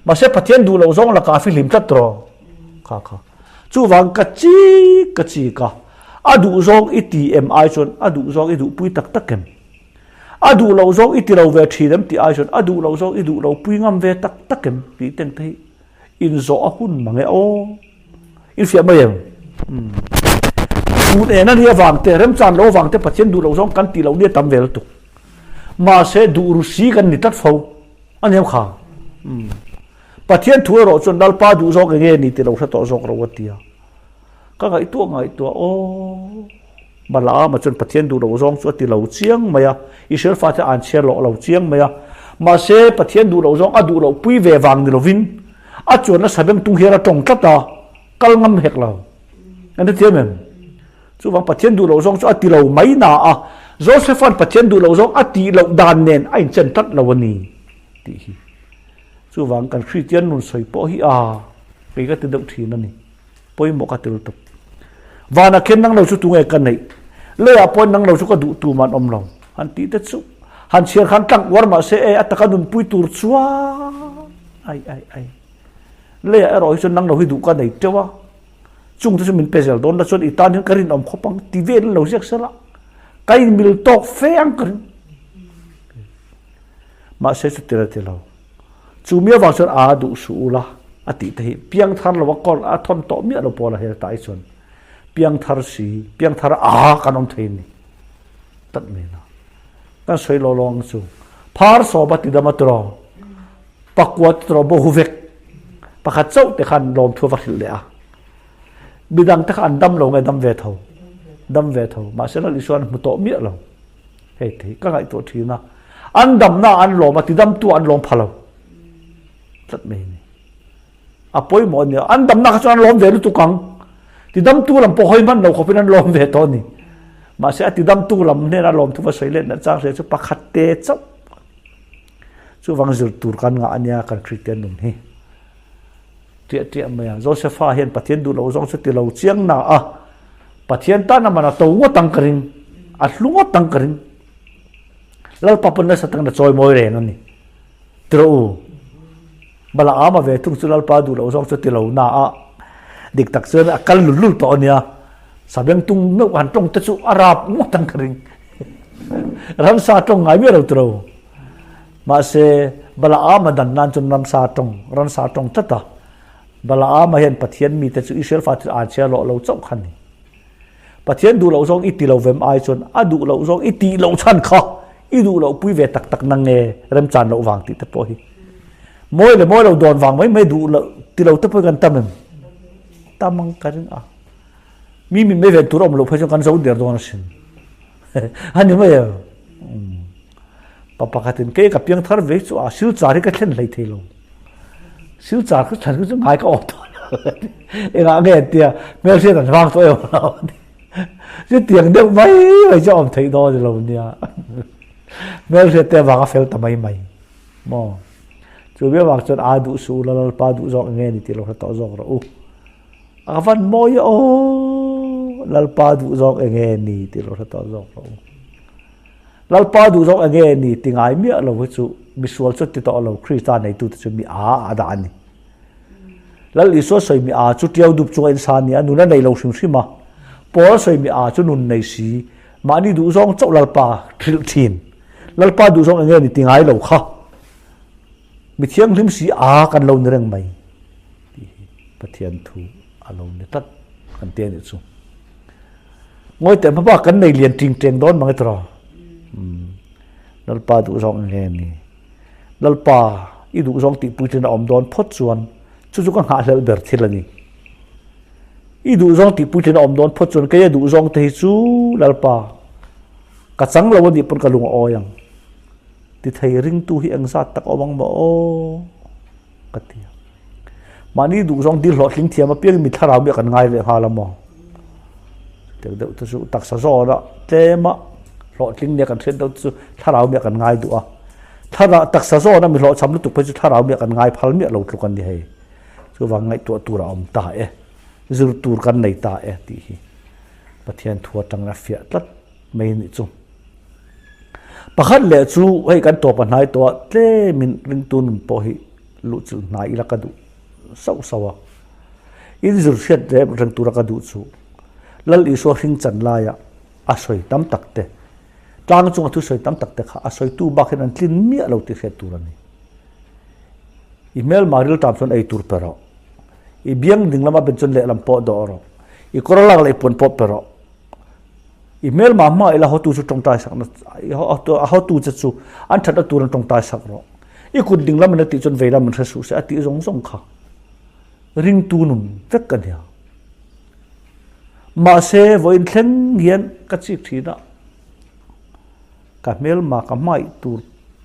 Mahse Pathian duh loh zawng lakah a fihlim tlat tawh. Kha kha. Chuvang ka chik ka chik a. A duh zawng i ti em ai chuan a duh zawng i duhpui tak tak em? A duh loh zawng i ti lo ve thin em tih ai chuan a duh loh zawng i duh lo pui ngam ve tak tak em tih teng te hi inzawh a hun mang e aw. Infiah mai em? Tun en a nia vang te, remchan lo vang te Pathian duh loh zawng kan tih loh nia tam ve lutuk. Mahse duh ru si kan ni tlat fo. A niam kha. Pathian thu erawh chuan Lalpa duh zawk eng nge ni tih lo hre tawh zawk ro a ti a. Ka ngaihtuah ngaihtuah aw. Balaama chuan Pathian duh loh zawng chu a ti lo chiang mai a, Israel fate an chhiar loh lo chiang mai a. Mahse, Pathian duh loh zawng a duh loh pui ve vang ni lovin a chuanna sabeng tung hian a tawng tlat a, kal ngam hek lo. Kan hrethiam em? Chuvang Pathian duh loh zawng chu a ti lo mai na a, Josepha'n Pathian duh loh zawng a tih loh dan nen a inchen tlat lo a ni tih hi. Chuvang kan Kristian nun sawi pawh hi a, kei ka ti deuh thin a ni. Pawimawh ka tel tawp. Vanah khian nang lo chu tunge ka neih? Leiah pawhin nang lo chu ka duh tum an awm lo. Han tih te chu han chhiar khan tlang uar mah se e a taka nunpui tur chuan ai ai ai. Leiah erawh hi chuan nang lo hi duh ka nei teuh a. Chung te chu min pe zel dawn la chuan i tan hian ka rinawm khawp ang ti vel lo ziak sela ka inmil tawk fe ang ka ring. Mahse chuti la ti lo. Chu mi avang chuan aa duh suh ula a tih te hi piangthar lo a kawr a thawn tawh miah lo pawl a hel ta ai chuan piangthar si piangthar aa kan awm thei ni tlat mai na kan sawi lo lo ang chu phar sawm a ti dam a tiraw pakua ti tiraw bo hu vek pakhat chauh te khan lawm thu a va hrilh leh a midang te kha an dam lo nge dam ve tho dam ve tho mahse Lal Isua an hmu tawh miah lo. Hei te hi ka ngaihtuah thin a, an damna an lawm a, tidamtu an lawm pha lo tlat mai a ni. A pawimawh a nia, an damna kha chuan an lawm ve lutuk ang, tidamtu lam pawh hawi hman lo khawpin an lawm ve tawh a ni. Mahse a tidamtu lam hnena lawmthu va sawi let na chang hria chu pakhat te chauh. Chuvang zir tur kan ngah a nia kan Kristian nun hi. Tiah tiah mai a, Josepha hian Pathian duh loh zawng chu ti lo chiang na a, Pathian tan a man a to ngawt ang ka ring, a hlu ngawt ang ka ring. Lalpa pawn nasa takin a chawi mawi reng a ni. Ti rawh u. Balaama ve thung chu Lalpa duh loh zawng chu ti lo na a, dik tak chuan a kal lul lul tawh a nia. Sabeng tung meuh han tawng te chu a rap ngawt ang ka ring. Ramsa tawng ngai miah lo ti ro. Mahse, Balaama dan nan chuan ramsa tawng, ransa tawng tlat a. Balaama hian Pathian mite chu Israel fate chu an chhiar loh lo chauh kha a ni. Pathian duh loh zawng i ti lo vem ai chuan a duh loh zawng i tih loh chhan kha i duh loh pui ve tak tak na nge remchan loh vang tih te pawh hi mawi leh mawi lo dawn vang mai mai duh loh ti lo te pawh hi kan tam em? Tam ang ka ring a. Mi min mai ven tur a awm loh phei chuan kan zo der dawn asin. A ni mai em? Pa pakhatin kei ka piang thar ve chu a silchar hi ka thlen hlei thei lo. Silchar ka thlen chu ngai ka awm tawh lo. Engah nge an tia hmelhriat an vang tawh em lo. Chutiang deuh mai mai chu a awm theih dawn lo nia. Hmelhriat te avanga fel ta mai mai. Maw? Chu mi avang chuan a duh suh u la Lalpa duh zawk enge ni tih lo hre tawh zawk rawh u. A van mawi aw Lalpa duh zawk enge ni tih lo hre tawh zawk rawh u. Lalpa duh zawk enge ni ti ngai miah lo hi chu misual chu ti tawh lo Krista neitute chu mi a a dah a ni. Lal Isua sawi mi a chu tiau dup chunga insa a ni a, nun a nei lo hrim hrim a. Paul sawi mi a chu nun nei si, mahni duh zawng chauh Lalpa hrilh thin. Lalpa duh zawng enge ni ti ngai lo kha. Mi thianghlim si a kan lo ni reng mai tih hi Pathian thu a lo ni tlat kan ti a nih chu. Ngawi teh hmaba kan nei lian ting teng dawn mang e tiraw. Lalpa duh zawng enge ni. Lalpa i duh zawng tih puitlin a awm dawn phawt chuan chu chu ka nghahhlelh ber thil a ni. I duh zawng tih puitlin a awm dawn phawt chuan keia duh zawng te hi chu Lalpa ka chang lo a nih pawn ka lung a awi ang. Ti thei ringtu hi engzat tak awm ang maw aw ka ti a. Mahni duh zawng dil hlawhtling thiam apiangin mi thlarau mi a kan ngai leh nghal a maw? Chutiang deuh te chu taksa zawna tlema hlawhtling nia kan hriat deuh te chu thlarau mi a kan ngai duh a. Thlarau taksa zawna mi hlawhchham lutuk phei chu thlarau mi a kan ngai phal miah lo tluk a ni hei. Chuvang ngaihtuah tur a awm ta e, zir tur kan nei ta e tih hi Pathian thu atangin a fiah tlat mai a nih chu. Pakhat leh chu hei kan tawp a hnai tawh a, tlemin ringtu nun pawh hi luhchilh hnai ila ka duh sauh sauh a. In zir hriat reng reng tura ka duh chu Lal Isua hring chan laia a sawi tam tak te, tlang chunga thu sawi tam tak te kha a sawitu bak hian an tlin miah lo tih hriat tur a ni. I hmelma riltam chuan ei tur pe rawh. I biang ding lama ben chuan lehlam pawh dawh rawh. I kawr lak leh i puan pawh pe rawh. I hmelma hma ila hotu chu tawngtai sak na a hotu che chu an thatna tur an tawngtai sak rawh. I kut ding lam in a tih chuan vei lam in hre suh se a tih zawng zawng kha ringtu nun vek a nia. Mahse vawiin thleng hian ka chik thin a, ka hmelma ka hmaih tur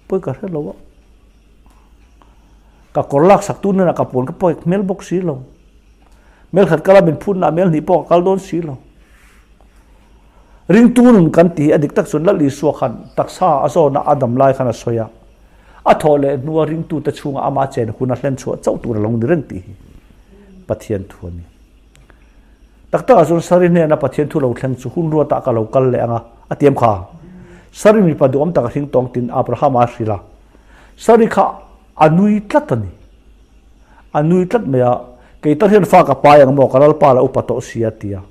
pawi ka hre lo a, ka kawr lak sak tu hnenah ka puan ka pawi hmel bawk si lo. Mel khat kala min phutna mel hnih pawh ka kal dawn si lo. Ringtu nun kan tih hi a dik tak chuan Lal Isua khan taksa a zawna a dam lai khan a sawi a, a thawh leh hnua ringtute chhunga amah chen hun a hlen chhuah chauh tur a lo ni reng tih hi Pathian thu a ni. Tak takah chuan Sari hnena Pathian thu lo thleng chu hun ruatah ka lo kal leh ang a, a tiam kha. Sari mipa duhawm tak a hring tawng tiin Abrahama a hrilh a. Sari kha a nui tlat a ni. A nui tlat mai a, kei tal hian fa ka pai ang maw, ka lalpa la upa tawh si a ti a.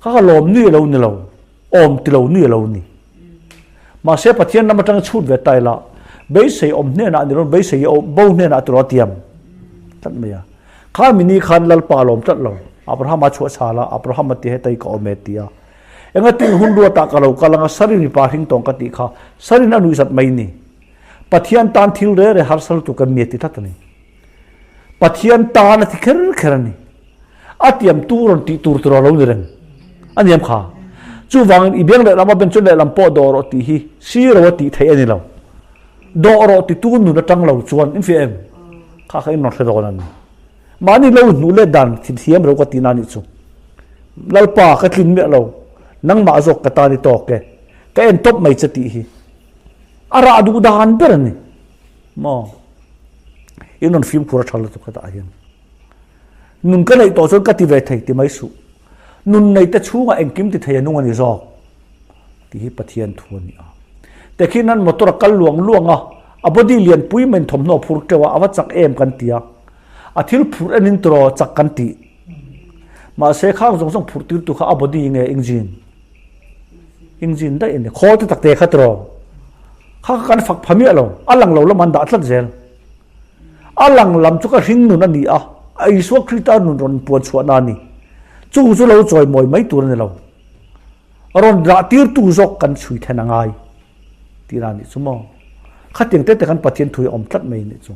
Kha ka lawm nui lo ni lo, awm ti lo nui lo ni. Mahse Pathian lam atanga chhut ve ta ila, beisei awm hnenah ni lo, beisei bo hnenah tiraw a tiam tlat mai a. Kha mini khan lalpa a lawm tlat lo, Abrahama chhuah chhal a, Abrahama ti hetai ka awm e ti a. Engatin hun ruatah ka lo kal anga Sarin mipa hring tawng ka tih kha, Sarin a nuihzat mai ni. Pathian tan thil re re harsa lutuk kan mi a ti tlat a ni. Pathian tan a ti kher kher a ni. A tiam tu rawn tih tur tur a lo ni reng a niam kha. Chuvangin i biang lehlam a ben chuan lehlam pawh dawh rawh tih hi siro a tih theih a ni lo. Dawh rawh titu nun atang lo chuan in fiah em? Kha kha in rawn hre dawn a ni. Mahni lo hnuh let dan thiam reuh ka tihna a nih chu. Lalpa ka tlin miah lo, nangmah zawk ka tan i tawk e, ka en tawp mai che tih hi. A rah duh dan ber a ni. Maw? In rawn fimkhur a tha lutuk hetah hian. Nun ka neih tawh chuan ka ti ve thei ti mai suh. Nun nei te chhungah engkim ti thei a nung a ni zawk tih hi Pathian thu a ni a. Tekhin an motor a kal luang luang a, a body lian pui mai in thawmhnaw a phur teuh a, a va chak em kan ti a. A thil phurh en in tiraw chak kan tih. Mahse khang zawng zawng phurh tir tu kha a body nge engine? Engine daih a ni. Khawl te tak te kha tiraw? Kha kha kan fak pha miah lo. A lang lo lam an dah tlat zel. A lang lam chu ka hring nun a ni a, Isua Krista nun rawn puan chhuahna a ni. Chung chu lo chawi mawi mai tur a ni lo. Rawn dah tirtu zawk kan chhui then a ngai tih a nih chu maw? Khatiang te te khan Pathian thu hi a awm tlat mai a nih chu.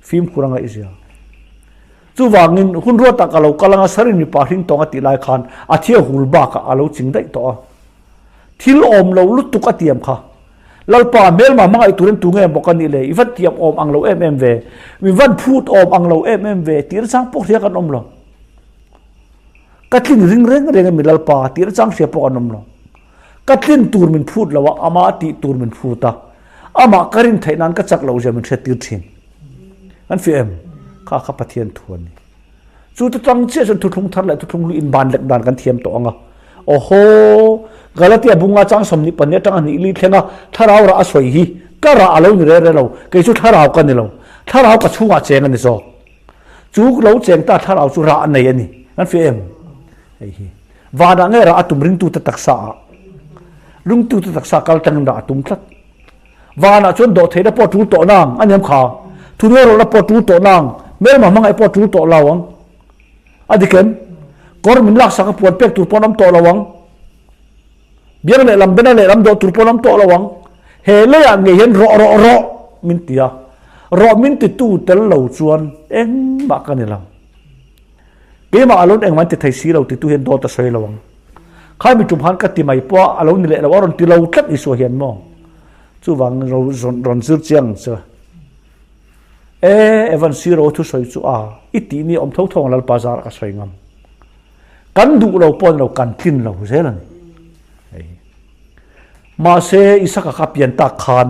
Fimkhur a ngaihzia. Chuvangin hun ruatah ka lo kal anga Sarin mipa hring tawng a tih lai khan a thia hul bakah a lo ching daih tawh a. Thil awm lo lutuk a tiam kha. Lalpa, hmelma hmangaih turin tu nge maw ka nih le? I van tiam awm ang lo em em ve. Mi van phut awm ang lo em em ve tih nachang pawh hria kan awm lo. Ka tlin ring reng reng emi Lalpa tih nachang hria pawh kan awm lo. Ka tlin tur min phut lo a, amah tih tur min phut a. Amah ka rin theih nan ka chak loh zia min hriattir thin. Kan fiah em? Kha kha Pathian thu a ni. Chu te tang chiah chuan thuthlung thar leh thuthlung hlui inban lek dan kan thiam tawh ang a. Awhaw! Galatia bunga chang 22 atanga hnih li thlenga thlarau rah a sawi hi ka rah a lo ni re re lo, kei chu thlarau ka ni lo. Thlarau ka chhungah cheng a ni zawk. Chu lo cheng ta thlarau chu rah a nei a ni. Kan fiah em? Hei hi. Vanah nge rah a tum ringtute taksa ah? Ringtute taksa kal tangin rah a tum tlat. Vanah chuan dawhtheihna pawh a tul tawh nang a niam kha. Thunuairawlhna pawh a tul tawh nang. Hmelma hmangaih pawh a tul tawh lo ang. A dik em? Kawr min laksak a puan pek tur pawh an awm tawh lo ang. Biang lehlam bena lehlam dawh tur pawh an awm tawh lo ang. He leiah ngei hian rawh rawh rawh min ti a. Rawh min titu tel lo chuan engmah ka ni lo. Keimah a lo engmah an ti thei si lo titu hian dawt a sawi lo ang. Khai mi tum khan ka ti mai pawh a lo ni leh lo a rawn ti lo tlat Isua hian maw? Chuvang rawn zir chiang che. E Evan Siro thu sawi chu a i tih ni awm tho tho ang Lalpa zarah ka sawi ngam. Kan duh lo pawh ni lo kan tlin lo zel a ni. Hei. Mahse Isaka kha pian tak khan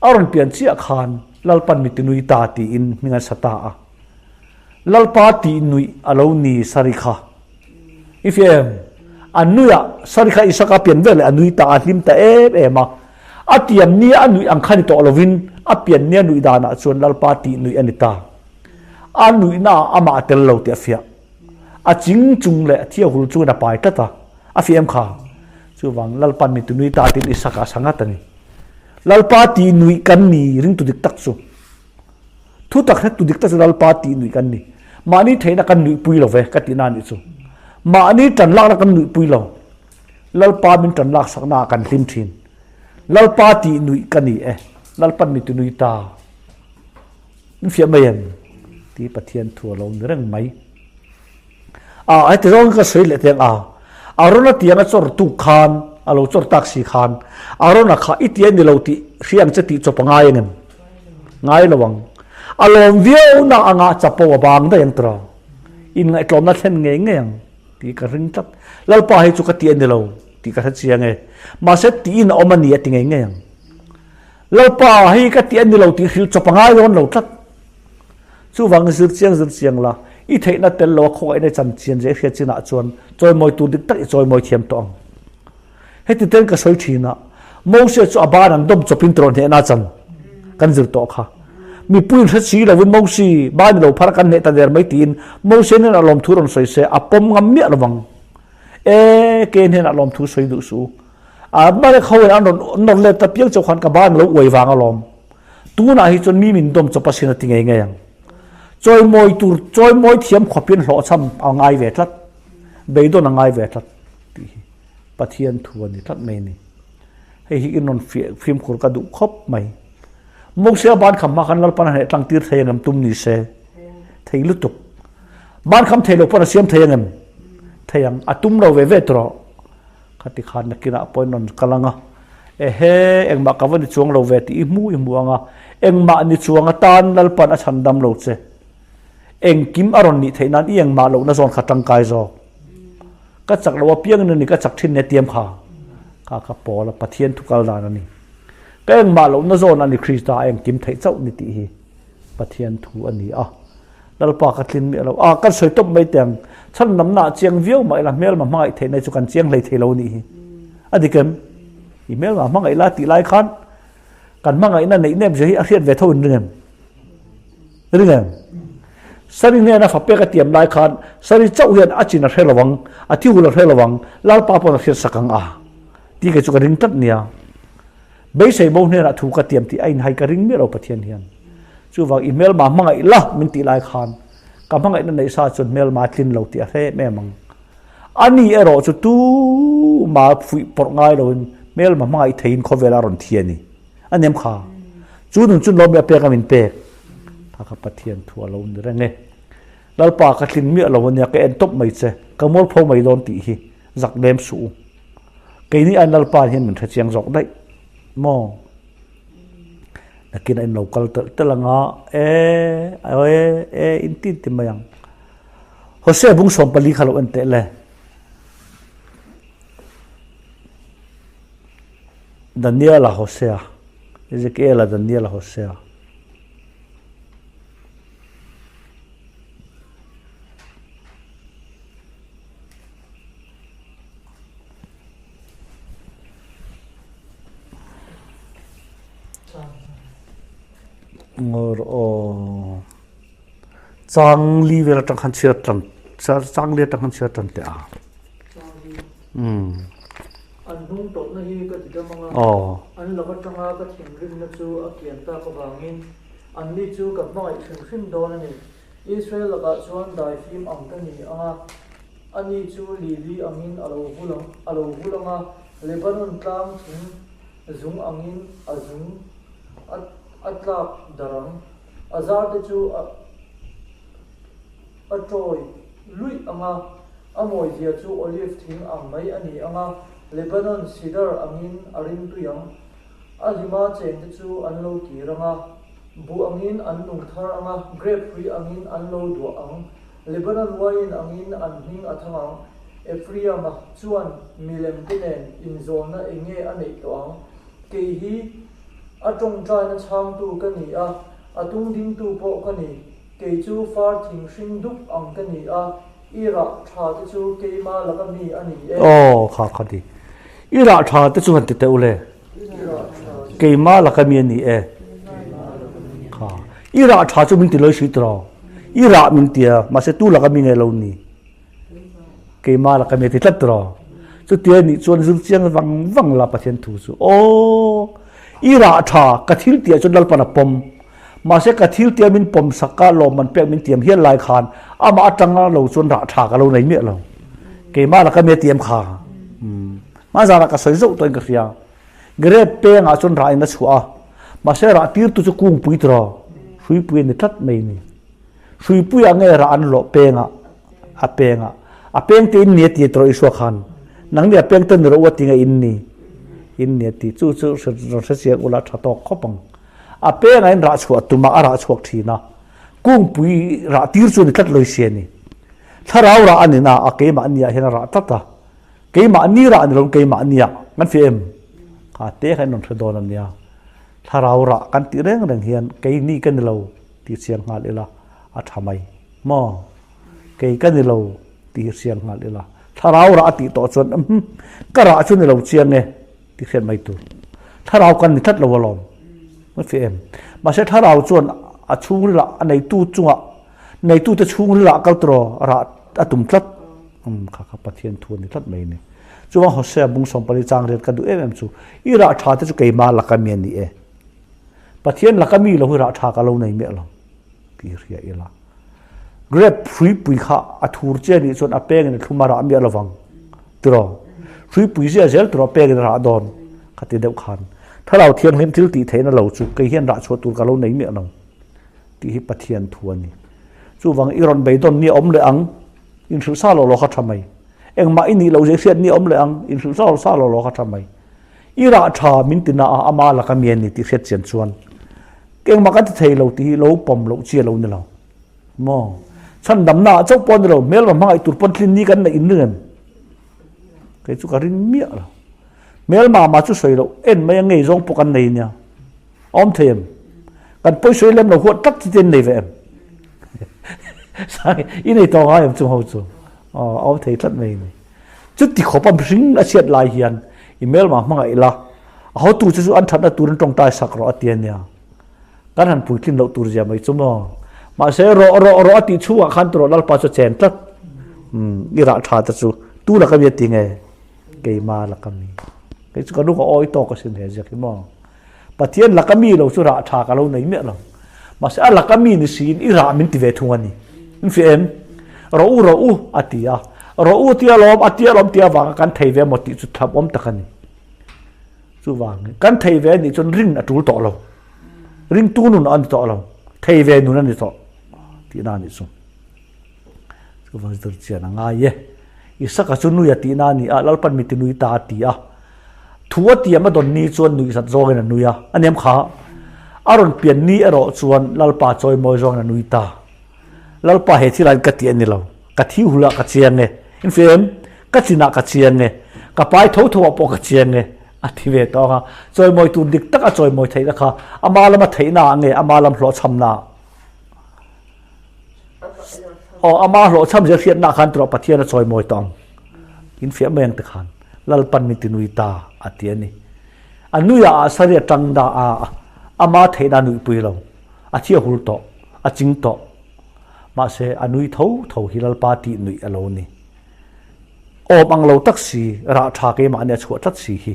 a rawn pian chiah khan Lalpan mi tinui ta tiin hming an sa ta a. Lalpa tih nuih a lo ni Sari kha. I fiah em? A nui a, Sari kha Isaka pian vel leh a nui ta a, hlim ta em em a. A tiam nia a nuih ang kha ni tawh lovin a pian nia nuih danah chuan Lalpa tih nuih a ni ta. A nuihna ah amah a tel lo tih a fiah. A ching chung leh a thiahul chungin a pai tlat a, a fiah em kha? Chuvang Lalpa'n mi tinui ta tiin Isaka a sa ngat a ni. Lalpa tih nuih kan ni ringtu dik tak chu. Thu tak hrettu dik tak chu Lalpa tih nuih kan ni. Mahni theihna kan nuihpui lo ve ka tihna a nih chu. Mahni tan lakna kan nuihpui lo. Lalpa min tan lak sakna ah kan hlim thin. Lalpa tih nuih ka ni e. Lalpan mi tinui ta. Min fiah mai em? Ti Pathian thu a lo ni reng mai. A heti zawng ka sawi leh teng a. Arona tiang a chawr tuk khan, a lo chawr tak si khan, Arona kha i ti a ni lo tih hria ang che tih chawp a ngai angem? Ngai lo ang. A lawm viau na anga chapo a bang daih ang tiraw? Inngaihtlawmna thlen ngei ngei ang tih ka ring tlat. Lalpa hei chu ka ti a ni lo tih ka hre chiang e. Mahse tiin a awm a ni a ti ngei ngei ang. Lalpa hei ka ti a ni lo tih hrilh chawp a ngai dawn lo tlat. Chuvangin zir chiang zir chiang la, i theihna tel lo a khawngaihna i chan chian zeh hriat chinah chuan chawimawi tur dik tak i chawimawi thiam tawh ang. Heti ten ka sawi thin a, Moses chu a ban an dawm chawpin tiraw hnehna chan kan zir tawh kha. Mipuiin hre si lovin Moses ban i lo phar a kan hneh ta der mai tiin Moses nen a lawmthu rawn sawi se a pawm ngam miah lovang. E, ke hnenah lawmthu sawi duh suh u. A Amalek ho in an rawn nawr let ta piang chauh khan ka ban lo uai vang alawm. Tunah hi chuan mi min dawm chawp asin a ti ngei ngei ang. Chawimawi tur, chawimawi thiam khawpin hlawhchham a ngai ve tlat, beidawn a ngai ve tlat tih hi Pathian thu a ni tlat mai a ni. Hei hi in rawn fimkhur ka duh khawp mai. Mosia ban kham hma khan Lalpan a hneh tlang tir thei angem tum ni se? Thei lutuk. Ban kham thei lo pawn a siam thei angem? Thei ang. A tum lo ve ve tawh. Khati khan nakinah pawh in rawn kal ang a, Ehe, engmah ka va ni chuang lo ve tih i hmu i hmu ang a, engmah ni chuang atan Lalpan a chhan dam lo che. Engkim a rawn nih theih nan i engmah lohna zawn kha tangkai zawk. Ka chak lo apiangin a ni ka chak thin nia tiam kha. Kha ka pawl a Pathian thu kal dan a ni. Ka engmah lohna zawn a ni Krista a engkim theih chauh ni tih hi Pathian thu a ni a. Lalpa ka tlin miah lo. A, kan sawi tawp mai teh ang. Chhan namna ah chiang viau mah ila hmelma hmangaih theih na hi chu kan chiang hlei thei lo nih hi. A dik em? I hmelma hmangaih la tih lai khan kan hmangaihna neih nem zia hi a hriat ve tho in ring em? Ring em? Sari hnena fa pek a tiam lai khan Sari chauh hian a chin a hre lo ang, a thihul a hre lo ang, Lalpa pawn a hriat sak ang a ti kei chu ka ring tlat nia. Beisei bo hnenah thu ka tiam tih a inhai ka ring miah lo Pathian hian. Chuvang i hmelma hmangaih la min tih lai khan ka hmangaihna neih sa chuan hmelma a tlin lo tih a hre em em ang. Ani erawh chu tuma fuih pawrh ngai loin hmelma hmangaih theiin khawvel a rawn thi a ni. A nem kha. Chu nun chu lawm leh a pek a min pek. Kha kha Pathian thu a lo ni reng e. Lalpa ka tlin miah lo ania ka en tawp mai che ka mualpho mai dawn tih hi zak lem suh u. Keini aiin Lalpa hian min hrechiang zawk daih. Maw? Nakin a in lo kal telh telh anga e e e in ti in ti mai ang. Hosea bung 14 kha lo en teh le. Daniela Hosea, Ezekiela Daniela Hosea. Ngor aw chang li vel atang khan chhiar tan chang li atang khan chhiar tan teh a. Um. An hnung tawhna hi ka ti dam anga, an lak atanga ka thinrimna chu a kian tak avangin anni chu ka hmangaih hrim hrim dawn a ni. Israel lakah chuan daifim ang ka ni anga, ani chu lili angin a lo vul ang, a lo vul anga, Lebanon tlang thing zung angin a zung a a tlak darh ang. A zarte chu a a tawi luih anga, a mawizia chu olive thing ang mai a ni anga, Lebanon cedar angin a rimtui ang. A hlima chengte chu an lo kir ang a, buh angin an nung thar ang a, grape hrui angin an lo duah ang. Lebanon uaiin angin an hming a thang ang. Ephraim-a chuan milemte nen inzawlna eng nge a neih tawh ang? Kei hi a tawngtaina chhangtu ka ni a, a tungdingtu pawh ka ni. Kei chu far thing hring dup ang ka ni a, i rah tha te chu keima laka mi a ni e. Aw, kha kha ti. I rah tha te chu han ti teh u le. Keima laka mi a ni e. Kha. I rah tha chu min ti loi si tiraw. I rah min ti a, mahse tu laka mi nge lo ni. Keima laka mi a ti tlat tiraw. Chutia nih chuan zir chiang vang vang la Pathian thu chu. Aw, i rah tha ka thil tih ah chuan Lalpan a pawm. Mahse ka thil tia min pawm sak a, lawmman pek min tiam hial lai khan amah atanga lo chuan rah tha ka lo nei miah lo. Keimah laka mi a tiam kha. Hma zanah ka sawi zauh tawhin ka hria. Grape pengah chuan rah in a chhuah a, mahse rah tirtu chu kungpui tiraw, hruipui a ni tlat mai ni. Hruipuiah nge rah an lawh pengah, a pengah. A peng te in ni a ti tiraw Isua khan. Nangni a peng te ni rawh u a ti nge in ni. In ni a ti. Chu chu rawn hre chiang ula tha tawk khawp ang. A pengah in rah chhuah tum a, a rah chhuak thin a. Kungpui rah tir chu a ni tlat lo i si a ni. Thlarau rah a ni na a, keimahni ah hian a rah tlat a. Keimahni rah a ni lo, keimahni ah kan fiah em? Kha te kha in rawn hre dawn a nia. Thlarau rah kan tih reng reng hian keini ka ni lo tih chiang nghal ila a tha mai maw? Kei ka ni lo tih hi hriang nghal ila. Thlarau rah a tih tawh chuan umm ka rah chu ni lo chiang e. Ti hriat mai tur. Thlarau kan ni tlat lo alawm. Ka fi em. Mahse thlarau chuan a chhungril ah a neitu chungah neitute chhungril ah kal tawh rah a tum tlat. Um kha kha Pathian thu a ni tlat mai a ni. Chuvang Hosea bung 14 chang riat ka duh em em chu i rah tha te chu keimah laka mi a ni e. Pathian laka mi lo hi rah tha ka lo nei miah lo tih hria ila. Grape hruipui kha a thur che anih chuan a pengin a thlum a rah miah lovang tiraw? Hruipui zia zel tiraw a pengin a rah dawn ka ti deuh khan. Thlarau Thianghlim thil tih theihna lo chu kei hian rah chhuah tur ka lo nei miah lo tih hi Pathian thu a ni. Chuvang i rawn beidawn ni a awm leh ang, inhrilh sa lo lo kha tha mai. Engmah i nih loh zia i hriat ni a awm leh ang, inhrilh sa sa lo lo kha tha mai. I rah tha min ti na a, ama laka mi a ni tih hriat chian chuan engmah kan ti thei lo tih hi lo pawm loh chi a lo ni lo maw? Chhandamna ah chauh pawh a ni lo, hmelma hmangaih tur pawn tlin ni kan neih in ring em? Kei chu ka ring miah lo. Hmelma mah chu sawi loh en mai a ngei zawng pawh kan nei nia. A awm thei em? Kan pawi sawi lem lo huat tlat chi te an nei ve em? Sai, i nei tawh ngai em chung ho chu? Aw, a awm thei tlat mai ni. Chuti khawp a mihring a chhiat lai hian i hmelma hmangaih la, a hotu che chu an thatna turin tawngtai sak rawh a ti a nia. Kan han puitlin loh tur zia mai chu maw. Mahse rawh rawh rawh a tih chhungah khan tawrh Lalpa chu a chen tlat. Umm i rah tha te chu tu laka mi a ti nge? Keima laka mi. Kei chu ka nu ka awi tawk asin he ziak hi maw. Pathian laka mi lo chu rah tha ka lo nei miah lo. Mahse a laka mi ni siin i rah min ti ve thung a ni. In fiah em? Rawh u rawh u a ti a. Rawh u tia lawm a tia lawm tia vanga kan thei ve maw tih chu thlap awm tak a ni. Chuvangin kan thei ve anih chuan rin a tul tawh lo. Ringtu nun a ni tawh lo. Thei ve nun a ni tawh tihna a nih chu. Chuvang zir chian a ngai e. Isaka chu nui a tihna a ni a, Lalpan mi ti nui ta a ti a. Thu a tiam a dawn ni chuan nuihzat zawngin a nui a, a nem kha. A rawn pian ni erawh chuan Lalpa chawimawi zawngin a nui ta. Lalpa he thil ah ka ti a ni lo, ka thi hul ah ka chiang e, in fia em? Ka chin ah ka chiang e, ka pai tho tho ah pawh ka chiang e, a ti ve tawng a. Chawimawi tur dik tak a chawimawi theihna kha ama lama theihna ah nge ama lam hlawhchhamna ah? Aw, ama hlawhchham zel hriatna ah khan tura Pathian a chawimawi tawh ang. In fiah mai ang ti khan Lalpan min ti nui ta a ti a ni. A nui ah ah sari a tang da a, ama theihna a nuihpui lo. A thi a hul tawh, a ching tawh. Mahse, a nui tho tho hi Lalpa tih nuih a lo ni. Awm ang lo tak si, rah tha keimahni a chhuah tlat si hi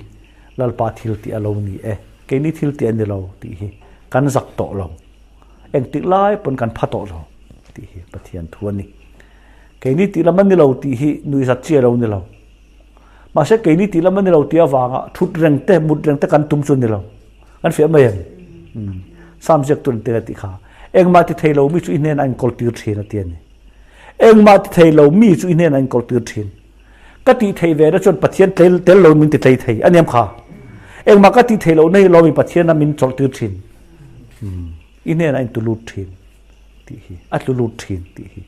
Lalpa thil tih a lo ni e. Keini thil tih a ni lo tih hi kan zak tawh lo. Engtik lai pawn kan pha tawh lo tih hi Pathian thu a ni. Keini tih lam a ni lo tih hi nuihzat chi a lo ni lo. Mahse keini tih lam a ni lo tih avanga thut reng te, mut reng te kan tum chu a ni lo. Kan fiah mai em? Umm. Sam ziak tur an tel a tih kha. Engmah ti thei lo mi chu i hnenah a inkawl tir thin a ti a ni. Engmah ti thei lo mi chu i hnenah a inkawl tir thin. Ka tih theih ve na chuan Pathian tel tel lo min ti tlei thei a niam kha. Engmah ka tih theih lohna hi lawmi Pathian a min chawlh tir thin. Umm. I hnenah a intu lut thin tih hi, a tlu lut thin tih hi.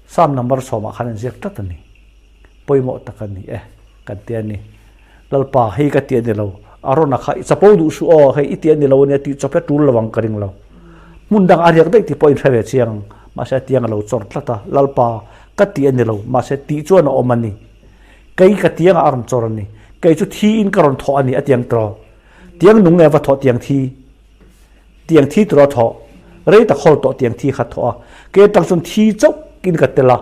Psalm number sawmah khan an ziak tlat a ni. Pawimawh tak a ni e, kan ti a ni. Lalpa, hei ka ti a ni lo. Arona kha i chapo duh suh aw, hei i ti a ni lo ania tih chawp hi a tul lo ang ka ring lo. Hmun dang a riak daih tih pawh in hre ve chiang ang. Mahse a tiang a lo chawr tlat a, Lalpa, ka ti a ni lo, mahse tih chuan a awm a ni. Kei ka tiangah a rawn chawr a ni. Kei chu thi in ka rawn thawh a ni a tiang tawh. Tiang nung nge va thawh tiang thi? Tiang thi tura thawh, rei tak hawl tawh tiang thi kha thawh a, ke atang chuan thi chauh in ka tel a,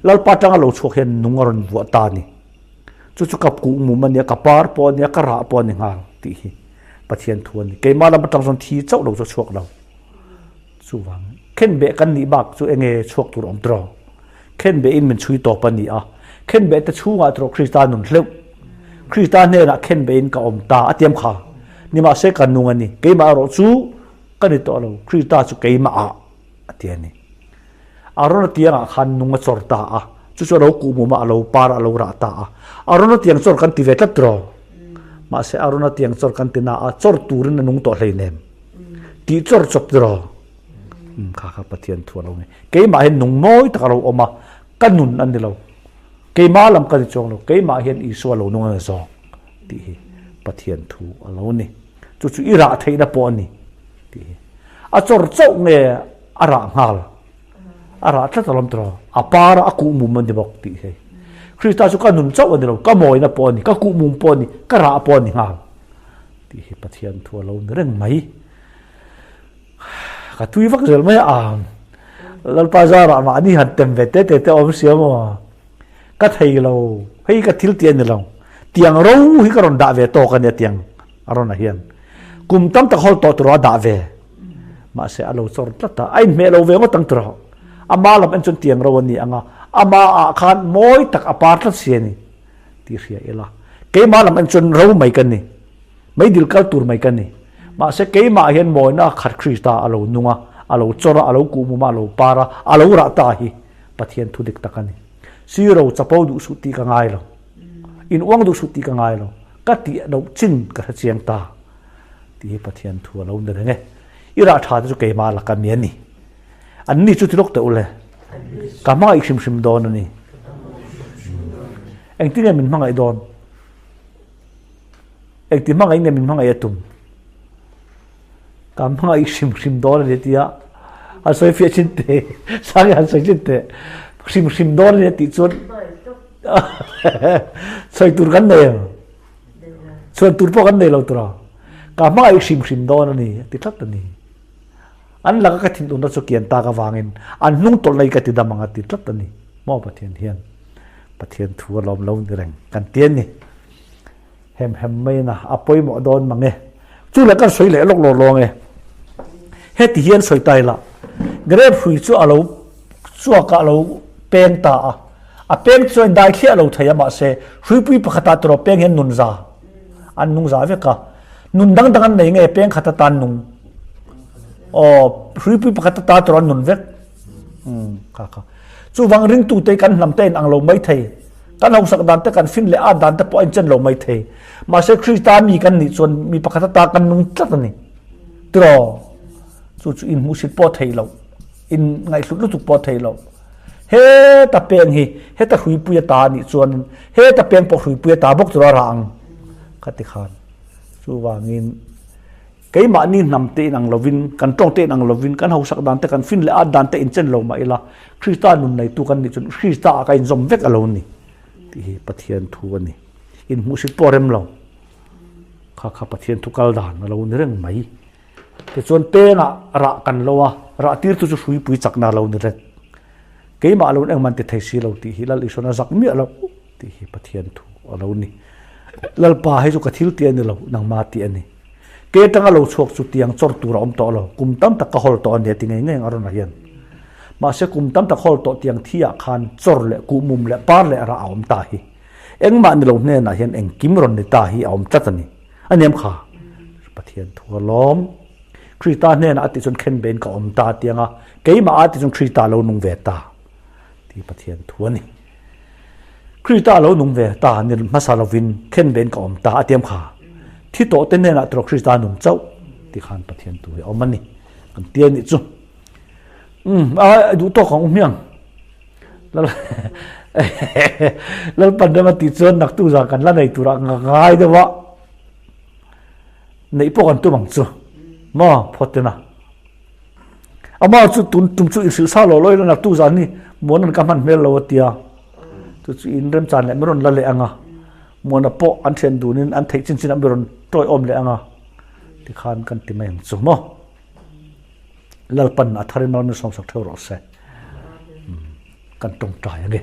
Lalpa atanga lo chhuak hian nung a rawn vuah ta a ni. Chu chu ka kuh mum a nia, ka par pawh a nia, ka rah pawh a ni nghal tih hi Pathian thu a ni. Keimah lam atang chuan thi chauh lo chu a chhuak lo. Chuvang khenbeh kan nih bak chu enge chhuak tur a awm tawh? Khenbeh in min chhui tawp a ni a, khenbeh te chhungah tawh Krista nun hleuh. Krista hnenah khenbeh in ka awm ta a tiam kha. Nimahse ka nung a ni, keimah erawh chu ka ni tawh lo, Krista chu keimah ah a ti a ni. Arona tiangah khan nung a chawr ta a, chu chu a lo kuhmum a, a lo par a, a lo rah ta a. Arona tiang chawr kan ti ve tlat tawh. Mahse Arona tiang chawr kan ti na a, chawr turin a nung tawh hleinem. Tih chawr chawp tiraw? Umm kha kha Pathian thu a lo ni. Keimah hian nung mawi tak a lo awm a, ka nun a ni lo. Keimah lam ka ni chuang lo, keimah hian Isua lo nung a ni zawk tih hi Pathian thu a lo ni. Chu chu i rah theihna pawh a ni tih hi. A chawr chauh nge a rah nghal? A rah tlat alawm tiraw? A par a, a kuhmum a ni bawk tih hi. Krista chu ka nun chauh a ni lo, ka mawina pawh a ni, ka kuhmum pawh a ni, ka rah pawh a ni nghal tih hi Pathian thu a lo ni reng mai. Ka tui vak zel mai a, Lalpa zarah mahni han tem ve te te te awm sia maw? Ka thei lo, hei ka thil tih a ni lo. Tiang ro hi ka rawn dah ve tawk a nia tiang a rawn a hian. Kum tam tak hawl tawh tur a dah ve. Mahse a lo chawr tlat a, a inhmeh lo ve ngawt ang tur a. Ama lam en chuan tiang ro a ni ang a, ama ah khan mawi tak a par tlat si a ni tih hria ila. Keimah lam en chuan ro mai ka ni. Meidil kal tur mai ka ni. Mahse keimah hian mawina khat Krista a lo nung a, a lo chawr a, a lo kuhmum a, a lo par a, a lo rah ta hi Pathian thu dik tak a ni. Siro chapo duh suh tih ka ngai lo. In uang duh suh tih ka ngai lo. Ka tih loh chin ka hre chiang ta tih hi Pathian thu a lo ni reng e. I rah tha te chu keimah laka mi a ni. An ni chu ti lawk teh u le. Ka hmangaih hrim hrim dawn a ni. Engtin nge min hmangaih dawn? Engti hmangaih nge min hmangaih a tum? Ka hmangaih hrim hrim dawn a ni tia han sawi fiah chin teh, Sangi han sawi chin teh. Hrim hrim dawn a ni tih chuan sawi tur kan nei ang. Chhuan tur pawh kan nei lo tura. Ka hmangaih hrim hrim dawn a ni a ti tlat a ni. An laka ka thinurna chu kian tak avangin an hnung tawlh na hi ka ti dam ang a ti tlat a ni. Maw Pathian hian Pathian thu a lawm lo ni reng kan ti a ni. Hem hem mai na a pawimawh dawn mang e. Chu leh kan sawi leh lawk lawk lawng e. Heti hian sawi ta ila grape hrui chu a lo chuak a lo peng ta a. A peng chu a indai thliah lo thei a mahse hruipui pakhatah tawrh peng hian nun za an nung za vek a. Nun dang dang an nei nge peng khat atan nung aw hruipui pakhat ata tawrh an nun vek. Umm kha kha. Chuvang ringtute kan hnam te in ang lo mai thei. Kan hausak dan te kan fin leh at dan te pawh a inchen lo mai thei. Mahse Krista mi kan nih chuan mi pakhat ata kan nung tlat a ni. Tiraw? Chu chu inhmuhsit pawh a theih loh, in ngaihhlut lutuk pawh a theih loh. Heta peng hi heta hruipui ata a nih chuanin heta peng pawh hruipui ata bawk tura rah ang ka ti khan. Chuvangin keimahni hnam te inang lovin, kan tawng te inang lovin, kan hausak dan te, kan fin leh at dan te inchen lo mah ila, Krista nun neitu kan nih chuan Krista ah ka inzawm vek a lo ni tih hi Pathian thu a ni. Inhmuhsit pawh a rem lo. Kha kha Pathian thu kal dan a lo ni reng mai. Tichuan pengah rah kan lo a, rah tirtu chu hruipui chakna a lo ni reng. Keimah lo in engmah an ti thei si lo tih hi Lal Isuan a zak miah lo tih hi Pathian thu a lo ni. Lalpa hei chu ka thil tih a ni lo, nangma tih a ni. Ke atanga lo chhuak chu tiang chawr tur a awm tawh lo, kum tam tak ka hawl tawh a nia ti ngei ngei ang a rawn a hian. Mahse kum tam tak hawl tawh tiang thi ah khan chawr leh kuhmum leh par leh rah a awm ta hi. Engmah ni lo hnenah hian engkim rawn ni ta hi a awm tlat a ni. A niam kha Pathian thu a lawm. Krista hnenah a tih chuan khen bein ka awm ta tiang a, keimah a tih chuan Krista lo nung ve ta ti Pathian thu a ni. Krista lo nung ve ta ni hmasa lovin khen bein ka awm ta a tiam kha. Thi tawh te hnenah tawh Krista nung chauh ti khan Pathian thu hi a awm a ni. Kan ti a nih chu. Um, a duh tawk ang u hmiang. Lalpan rem a tih chuan naktu zan kan la nei turah ka ngai deuh a, neih pawh kan tum ang chu maw phawt tena. Amah chu tun tum chu inhrilh sa lo lo ila naktu zan hi muan an ka hman hmel lo a tia, chu chu in remchan leh mi rawn la leh ang a, muana pawh an thian dunin an theih chin chin ah mi rawn tawiawm leh ang a, tikhan kan ti mai ang chu maw. Lalpan a tharin rawn sawmsak theuh rawh se. Kan tawngtai ange.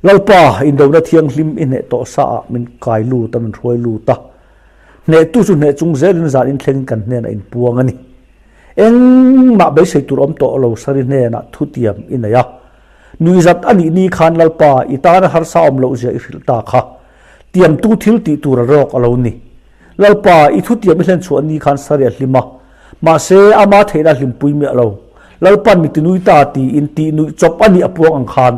Lalpa, indona thianghlim i hneh tawh sa ah min kai lut a, min hruai lut a. Hnehtu chu hneh chung zelin zan inthlengin kan hnenah inpuang a ni. Engmah beisei tur awm tawh lo Sari hnenah thutiam i nei a. Nuihzat a nih ni khan Lalpa, i tana harsa awm loh zia i hrilh ta kha. Tiamtu thil tih tur a rawk a lo ni. Lalpa, i thutiam i hlen chhuah ni khan Sari a hlim a, mahse, ama theihna a hlimpui miah lo. Lalpa'n mi tinui ta tiin tih nuih chawp a nih a puang ang khan.